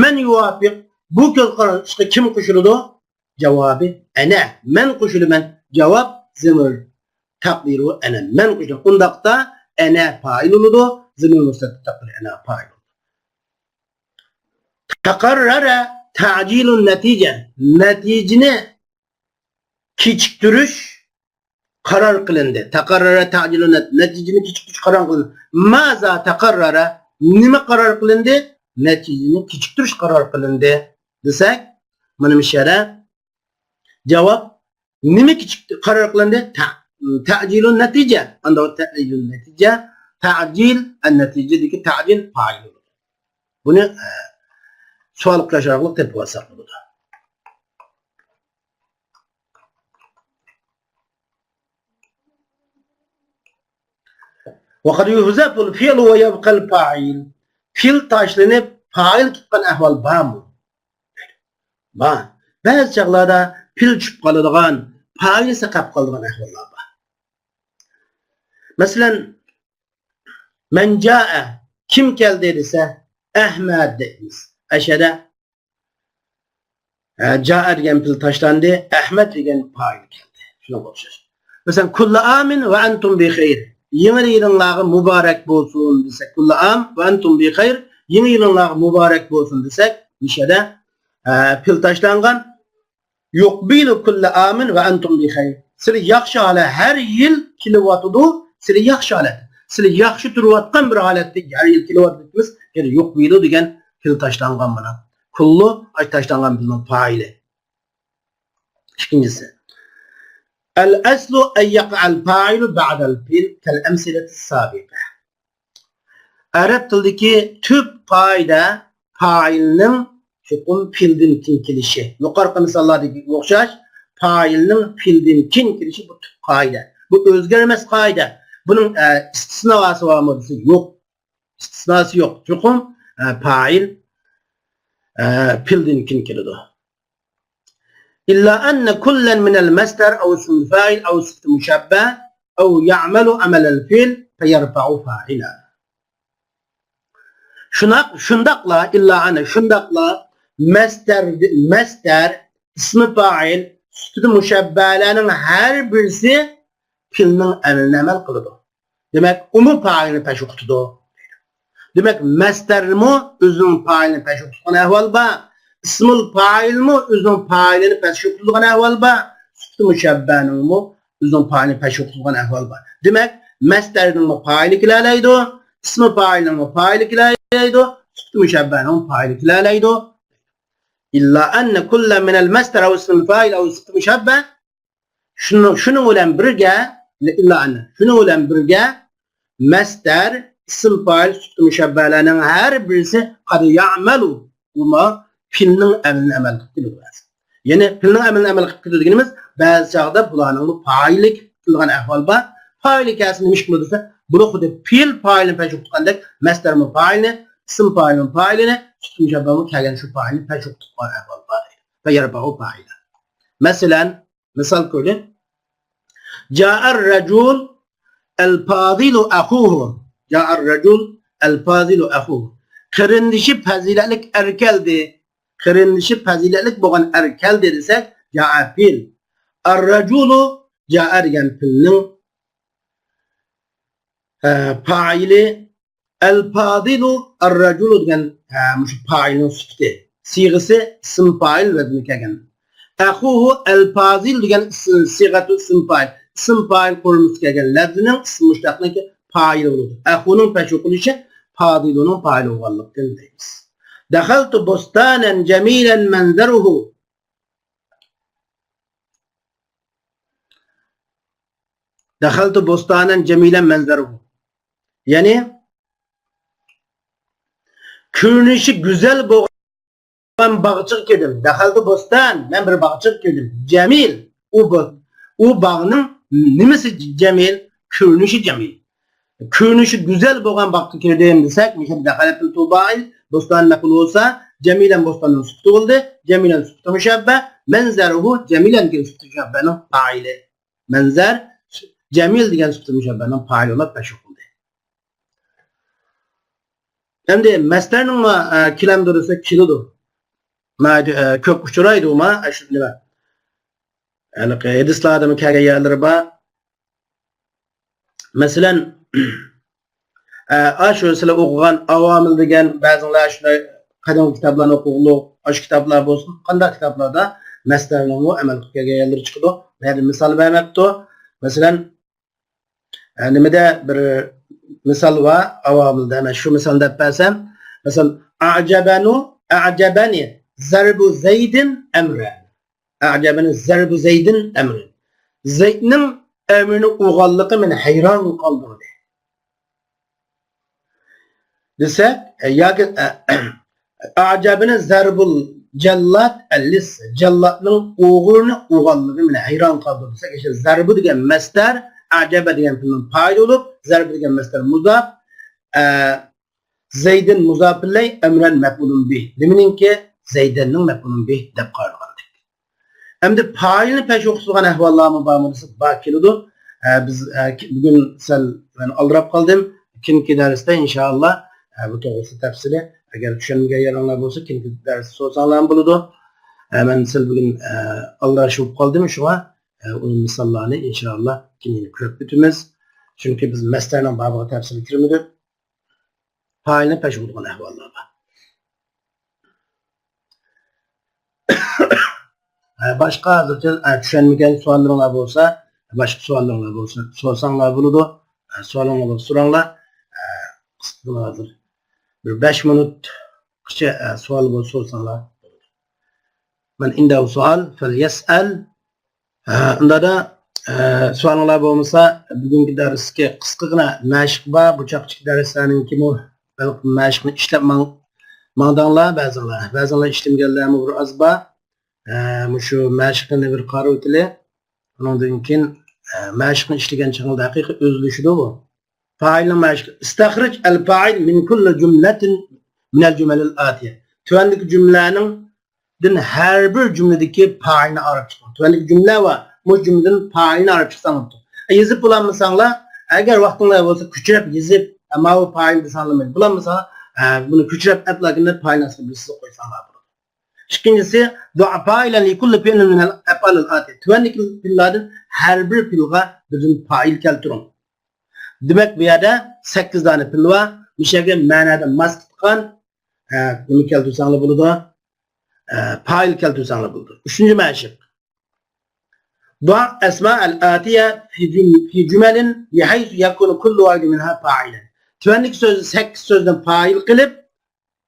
من يوافق، بۇ كۆز قاراشقا كىم قوشۇلىدۇ؟ جاۋابى ئەنە. مەن قوشۇلىمەن. جاۋاب زېمىر. تەقدىرى ئەنە. مەن قوشۇلىمەن. ئۇنداقتا ئەنە پائىل بولىدۇ. زېمىر مۇستەتىر تەقدىرى ئەنە پائىل بولىدۇ. تەقەررەرە تەجىلۇن نەتىجە. نەتىجىنى كېچىكتۈرۈش قارار قىلىندى. تەقەررەرە تەجىلۇن نەت-، نەتىجىنى كېچىكتۈرۈش قارار قىلىندى. مازا تەقەررەرە، نېمە قارار قىلىندى؟ نەتىجىنى كېچىكتۈرۈش قارار قىلىندى دېسەك، مانا مۇشۇ يەردە جاۋاب نېمە كېچىك قارار قىلىندى؟ تە-، تەجىلۇن نەتىجە. ئاندىن تەجىلۇن نەتىجە، تەجىل، ئەن نەتىجىدىكى تەجىل پائىل بولىدۇ. بۇنى، ئە، سوئال قويۇش ئارقىلىق تېپىۋالساق بولىدۇ. وقد يحذف الفعل ويبقى الفاعل. پېئىل تاشلىنىپ، پائىل تۇتقان ئەھۋال بارمۇ؟ بار. بەزى چاغلاردا پېئىل چۈشۈپ قالىدىغان، پائىل ساقاپ قالىدىغان ئەھۋاللار بار. مەسىلەن، من جاء، كىم كەلدى دېسە، ئەھمەد دەيمىز. ئەشەدە ئە، جائە دېگەن پېئىل تاشلاندى، ئەھمەد دېگەن پائىل كەلدى. شۇنىڭغا ئوخشاش. مەسىلەن، كۇللى ئامىن ۋە ئەنتۇم بىخەير. يېڭى يىلىڭلارغا مۇبارەك بولسۇن دېسەك، كۇللى ئام ۋە ئەنتۇم بىخەير. يېڭى يىلىڭلارغا مۇبارەك بولسۇن دېسەك، مۇشۇ يەردە، ئە، پېئىل تاشلانغان. يۇقبىلۇ كۇللى ئامىن ۋە ئەنتۇم بىخەير. سىلەر ياخشى ھالەت، ھەر يىل كېلىۋاتىدۇ، سىلەر ياخشى ھالەت. سىلەر ياخشى تۇرۇۋاتقان بىر ھالەتتە ھەر يىل كېلىۋاتىدۇ دەيمىز. يەنى يۇقبىلۇ دېگەن پېئىل تاشلانغان بۇنىڭ. كۇللۇ، ئاشۇ تاشلانغان پېئىلنىڭ پائىلى. ئىككىنچىسى. الأصل أن يقع الفاعل بعد الفعل كالأمثلة السابقة. ئەرەب تىلىدىكى تۈپ قائىدە پائىلنىڭ چوقۇم پېئىلدىن كېيىن كېلىشى. يۇقىرىقى مىساللاردىكىگە ئوخشاش پائىلنىڭ پېئىلدىن كېيىن كېلىشى بۇ تۈپ قائىدە. بۇ ئۆزگەرمەس قائىدە. بۇنىڭ، ئە، ئىستىسناسى بارمۇ دېسە يوق. ئىستىسناسى يوق. چوقۇم، ئە، پائىل، ئە، پېئىلدىن كېيىن كېلىدۇ. إلا أن كلا من المصدر أو اسم الفاعل أو صفة مشبه أو يعمل عمل الفعل فيرفع فاعلا. شۇنداق، شۇنداقلا، إلا أن، شۇنداقلا مەسدەر، مەسدەر، ئىسمى پائىل، سۈپىتى مۇشەببەلەرنىڭ ھەر بىرسى پېئىلنىڭ ئەمىلىنى ئەمەل قىلىدۇ. دېمەك، ئۇمۇ پائىلنى پەش ئوقۇتىدۇ. دېمەك، مەسدەرمۇ ئۆزىنىڭ پائىلىنى پەش ئوقۇتىدىغان ئەھۋال بار. ئىسمۇل پائىلمۇ ئۆزىنىڭ پائىلىنى پەش ئوقۇتىدىغان ئەھۋال بار. سۈپىتى مۇشەببەنىڭمۇ ئۆزىنىڭ پائىلىنى پەش ئوقۇتىدىغان ئەھۋال بار. دېمەك، مەسدەرنىڭمۇ پائىلى كېلەلەيدۇ، ئىسمى پائىلنىڭمۇ پائىلى كېلەلەيدۇ، سۈپىتى مۇشەببەنىڭمۇ پائىلى كېلەلەيدۇ. إلا أن كلا من المصدر أو اسم الفاعل أو صفة مشبه. شۇنىڭ، شۇنىڭ بىلەن بىرگە، إلا أن، شۇنىڭ بىلەن بىرگە مەسدەر، ئىسىم پائىل، سۈپىتى مۇشەببەلەرنىڭ ھەر بىرسى قەد يەئمەلۇ، ئۇمۇ پېئىلنىڭ ئەمىلىنى ئەمەل قىلىپ كېلىدۇ. يەنى پېئىلنىڭ ئەمىلىنى ئەمەل قىلىپ كېلىدۇ دېگىنىمىز، بەزى چاغدا بۇلارنىڭمۇ پائىلى كېلىدىغان ئەھۋال بار. پائىلى كەلسە نېمە ئىش قىلىدۇ دېسە، بۇلار خۇددى پېئىل پائىلنى پەش ئوقۇتقاندەك، مەسدەرمۇ پائىلنى، ئىسىم پائىلمۇ پائىلىنى، سۈپىتى مۇشەببەمۇ كەلگەن شۇ پائىلنى پەش ئوقۇتۇپ قويغان ئەھۋال بار. فيرفع فاعلا. مەسىلەن، مىسال كۆرىلى. جاء الرجل الفاضل أخوه. جاء الرجل الفاضل أخوه. قېرىندىشى پەزىلەتلىك ئەر كەلدى. قېرىندىشى پەزىلەتلىك بولغان ئەر كەلدى دېسەك، جاء پېئىل. الرجل، جاء دېگەن پېئىلنىڭ، ئە، پائىلى. الفاضل الرجل دېگەن، ھە، مۇشۇ پائىلنىڭ سۈپىتى. سىيغىسى ئىسىم پائىل ۋەزنىگە كەلگەن. أخوه الفاضل دېگەن ئىس-، سىيغەتۇ ئىسىم پائىل. ئىسىم پائىل قۇرۇلمىسىغا كەلگەن لەفزىنىڭ ئىسمى مۇشتەقنىڭ پائىلى بولىدۇ. أخوه نىڭ پەش ئوقۇلۇشى فاضلنىڭ پائىلى بولغانلىقتىن دەيمىز. دخلت بستانا جميلا منظره. دخلت بستانا جميلا منظره. يەنى كۆرۈنۈشى گۈزەل بولغان باغچىغا كىردىم. دخلت بستانا، مەن بىر باغچىغا كىردىم. جميلا، ئۇ، ئۇ باغنىڭ نېمىسى جميلا؟ كۆرۈنۈشى جميلا. كۆرۈنۈشى گۈزەل بولغان باغقا كىردىم دېسەك، مۇشۇ دخل پېئىل فاعىل، بستانا مەپئۇل بولسا، جميلا بستاننىڭ سۈپىتى بولدى. جميلا سۈپىتى مۇشەببە، منظره جميلا دېگەن سۈپىتى مۇشەببەنىڭ پائىلى. مەنزەر، جەمىل دېگەن سۈپىتى مۇشەببەنىڭ پائىلى بولۇپ پەش ئوقۇلدى. ئەمدى مەسدەرنىڭمۇ، ئە، كېلەمدۇ دېسە، كېلىدۇ. ناھايىتى، ئە، كۆپ ئۇچرايدۇ، ما، ئە، شۇ نېمە. ھېلىقى ھەدىسلاردىمۇ كەلگەن يەرلىرى بار. مەسىلەن، ئە، ئاشۇ سىلەر ئوقۇغان ئاۋامىل دېگەن بەزىڭلار شۇنداق قەدىمكى كىتابلارنى ئوقۇغۇلۇق، ئاشۇ كىتابلار بولسۇن، قانداق كىتابلاردا مەسدەرنىڭمۇ ئەمەل قىلىپ كەلگەن يەرلىرى چىقىدۇ. بۇ يەردە مىسال بەرمەپتۇ. مەسىلەن، ئە، نېمىدە بىر مىسال بار، ئاۋامىلدا، مەن شۇ مىسالنى دەپ بەرسەم، مەسىلەن، أعجبني، أعجبني ضرب زيد عمرا. أعجبني ضرب زيد عمرا. زەيدنىڭ ئەمرىنى ئۇرغانلىقى مېنى ھەيران قالدۇردى. دېسەك، ياكى، أعجبني ضرب الجلاد اللص. جاللاتنىڭ ئوغرىنى ئۇرغانلىقى مېنى ھەيران قالدۇردى دېسەك، ئىشتە ضرب دېگەن مەسدەر، أعجب دېگەن پېئىلنىڭ پائىلى بولۇپ، ضرب دېگەن مەسدەر مۇزاپ، ئە، زەيدىن مۇزاپ ئىلەيھ، ئەمرەن مەپئۇلۇن بىھ. نېمىنىڭكى؟ زەيدەننىڭ مەپئۇلۇن بىھ دەپ قارىغانىدۇق. ئەمدى پائىلنى پەش ئوقۇتىدىغان ئەھۋاللارمۇ بارمۇ دېسە، بار كېلىدۇ. ئە، بىز، ئە، بۈگۈن سەل مەن ئالدىراپ قالدىم. كېيىنكى دەرستە ئىنشائاللا، ئە، بۇ توغرىسىدا تەپسىلىي، ئەگەر چۈشەنمىگەن يېرىڭلار بولسا، كېيىنكى دەرستە سورىساڭلارمۇ بولىدۇ. ھە، مەن سەل بۈگۈن، ئە، ئالدىراش بولۇپ قالدىم، شۇڭا، ئە، ئۇنىڭ مىساللارنى ئىنشائاللا كېيىن كۆرۈپ ئۆتىمىز. چۈنكى بىز مەسلەرنىڭ بابىغا تەپسىلىي كىرمىدۇق. پائىلنى پەش بولىدىغان ئەھۋاللار بار. ھە، باشقا ھازىرچە، ھە، چۈشەنمىگەن سوئاللىرىڭلار بولسا، باشقا سوئاللىرىڭلار بولسا سورىساڭلار بولىدۇ. ھە، سوئالىڭلار بولسا سوراڭلار. ھە، قىسقىغىنە ھازىر بىر بەش مىنۇتقىچە، ھە، سوئال بولسا سورىساڭلار بولىدۇ. من عنده سؤال فليسأل. ھە، ئۇندادا، ھە، سوئالىڭلار بولمىسا، بۈگۈنكى دەرسكە قىسقىغىنە مەشىق بار. بۇ چاغقىچىكى دەرسلەرنىڭكىمۇ بەلكىم مەشىقنى ئىشلەپ ماڭ-، ماڭدىڭلار بەزىڭلار. بەزىڭلار ئىشلىمىگەنلەرمۇ بىر ئاز بار. ھە، مۇشۇ مەشىقنى بىر قارىۋېتىلى. ئۇنىڭدىن كېيىن، ھە، مەشىقنى ئىشلىگەن چېغىڭلاردا ھەقىقىي ئۆزلىشىدۇ بۇ. پائىلنىڭ مەشىقى. استخرج الفاعل من كل جملة من الجمل الآتية. تۆۋەندىكى جۈملىنىڭ دىن ھەر بىر جۈملىدىكى پائىلنى ئايرىپ چىقىڭ. تۆۋەندىكى جۈملە ۋە مۇشۇ جۈملىدىن پائىلنى ئايرىپ چىقساڭ بوپتۇ. يېزىپ بولالمىساڭلار، ئەگەر ۋاقتىڭلار بولسا كۆچۈرۈپ يېزىپ، ماۋۇ پائىل دېسەڭلار بولىدۇ. بولالمىسا، ئە، بۇنى كۆچۈرۈپ ئەپلاگىننى پائىل ئاستىدا بىر سىزىق قويساڭلار بولىدۇ. ئىككىنچىسى، ضع فاعلا لكل فعل من الأفعال الآتية. تۆۋەندىكى پېئىللاردىن ھەر بىر پېئىلغا بىردىن پائىل كەلتۈرۈڭ. دېمەك، بۇ يەردە سەككىز دانە پېئىل بار. مۇشۇ يەرگە مەنىدە ماس تۇتقان، ئە، نېمە كەلتۈرسەڭلار بولىدۇ. ئە، پائىل كەلتۈرسەڭلار بولىدۇ. ئۈچىنچى مەشىق. ضع الأسماء الآتية في جم-، في جمل بحيث يكون كل واحد منها فاعلا. تۆۋەندىكى سۆز، سەككىز سۆزدىن پائىل قىلىپ،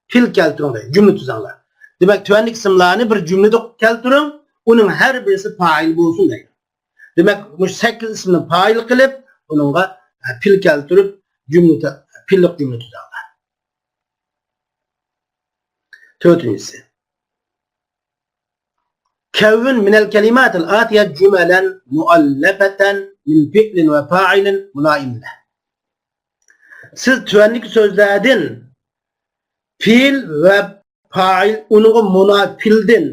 پېئىل كەلتۈرۈڭ دەيدۇ. جۈملە تۈزەڭلار. دېمەك، تۆۋەندىكى ئىسىملارنى بىر جۈملىدە كەلتۈرۈڭ، ئۇنىڭ ھەر بىرسى پائىل بولسۇن دەيدۇ. دېمەك، مۇشۇ سەككىز ئىسىمنى پائىل قىلىپ، ئۇنىڭغا، ئە، پېئىل كەلتۈرۈپ، جۈملە تۈ-، پېئىللىق جۈملە تۈزەڭلار. تۆتىنچىسى. كون من الكلمات الآتية جملا مؤلفة من فعل وفاعل ملائم له. سىز تۆۋەندىكى سۆزلەردىن پېئىل ۋە پائىل، ئۇنىڭغا مۇنا-، پېئىلدىن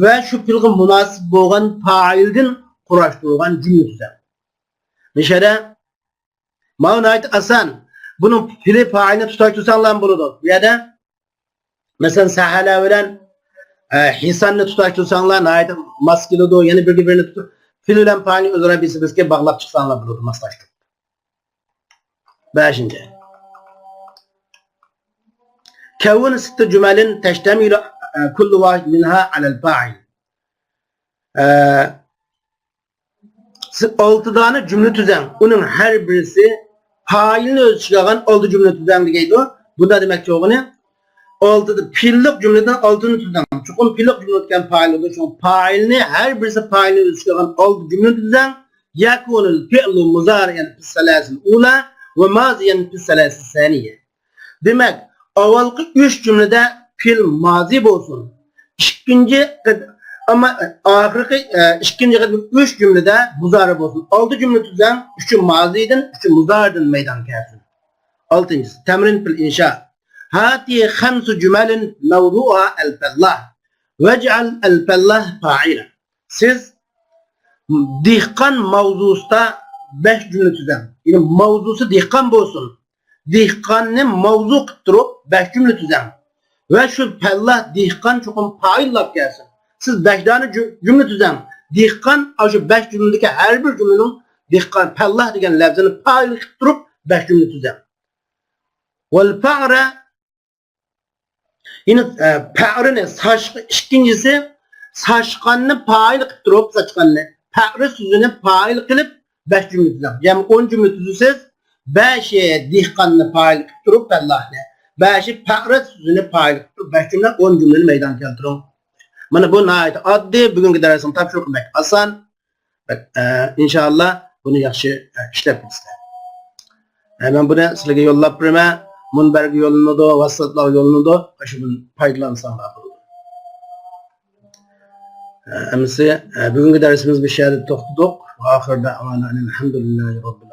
ۋە شۇ پېئىلغا مۇناسىپ بولغان پائىلدىن قۇراشتۇرۇلغان جۈملە تۈزەڭ. مۇشۇ يەردە ماۋۇ ناھايىتى ئاسان. بۇنىڭ پېئىلى پائىلنى تۇتاشتۇرساڭلارمۇ بولىدۇ. بۇ يەردە، مەسىلەن، سەھەلە بىلەن، ئە، ھىساننى تۇتاشتۇرساڭلار ناھايىتى ماس كېلىدۇ. يەنە بىرگە بىرنى تۇتۇپ، پېئىل بىلەن پائىلنى ئۆزئارا بىرسى بىرسىگە باغلاپ چىقساڭلار بولىدۇ، ماسلاشتۇرۇپ. بەشىنچى. كون ست جمل تشتمل كل واحد منها على الفاعل. ئە، سىز ئالتە دانە جۈملە تۈزەڭ. ئۇنىڭ ھەر بىرسى پائىلنى ئۆز ئىچىگە ئالغان ئالتە جۈملە تۈزەڭ دېگەيدۇ. بۇندا دېمەكچى بولغىنى، ئالتىدا پېئىللىق جۈملىدىن ئالتىنى تۈزەڭ. چوقۇم پېئىللىق جۈملە ئۆتكەن پائىل بولىدۇ. شۇڭا پائىلنى، ھەر بىرسى پائىلنى ئۆز ئىچىگە ئالغان ئالتە جۈملە تۈزەڭ. يكون الفعل مضارعا في الثلاث الأولى وماضيا في الثلاث الثانية. دېمەك، ئاۋۋالقى ئۈچ جۈملىدە پېئىل مازى بولسۇن. ئىككىنچى قېت-، ئەمما ئاخىرقى، ئە، ئىككىنچى قېتىم ئۈچ جۈملىدە مۇزارى بولسۇن. ئالتە جۈملە تۈزەڭ، ئۈچى مازىدىن، ئۈچى مۇزارىدىن مەيدانغا كەلسۇن. ئالتىنچىسى، تەمرىن فىل ئىنشا. هاته خەمسۇ جۈمەلىن مەۋزۇئۇھا ئەلفەللاھ. ۋەجئەل ئەلفەللاھ فائىلا. سىز دېھقان ماۋزۇسىدا بەش جۈملە تۈزەڭ. يەنى ماۋزۇسى دېھقان بولسۇن. دېھقاننى ماۋزۇ قىلىپ تۇرۇپ بەش جۈملە تۈزەڭ. ۋە شۇ پەللاھ دېھقان چوقۇم پائىل بولۇپ كەلسۇن. سىز بەش دانە جۈ-، جۈملە تۈزەڭ. دېھقان، ئاشۇ بەش جۈملىدىكى ھەر بىر جۈملىنىڭ دېھقان، پەللاھ دېگەن لەپزىنى پائىل قىلىپ تۇرۇپ بەش جۈملە تۈزەڭ. ۋەل فەئرە يەنى، ئە، پەئرىنى ساچقا، ئىككىنچىسى، ساچقاننى پائىل قىلىپ تۇرۇپ، ساچقاننى، پەئرى سۆزىنى پائىل قىلىپ، بەش جۈملە تۈزۈڭ. يەنى ئون جۈملە تۈزىسىز، بەشى دېھقاننى پائىل قىلىپ تۇرۇپ، پەللاھنى، بەشى پەئرى سۆزىنى پائىل قىلىپ تۇرۇپ، بەش جۈملە، ئون جۈملىنى مەيدانغا كەلتۈرۈڭ. مانا بۇ ناھايىتى ئاددىي، بۈگۈنكى دەرسنىڭ تاپشۇرۇقى بەك ئاسان. ئە، ئىنشائاللا بۇنى ياخشى، ئە، ئىشلەپ بىلىسىلەر. ئە، مەن بۇنى سىلەرگە يوللاپ بېرىمەن. مۇنبەرگە يوللىنىدۇ، ۋاتساپلارغا يوللىنىدۇ. شۇندىن پايدىلانساڭلار بولىدۇ. ئە، ئەمىسە، ئە، بۈگۈنكى دەرسىمىز بۇ يەردە توختىدۇق. ۋە ئاخىر دەئۋانا ئەنىل ھەمدۇلىللاھى رەببىل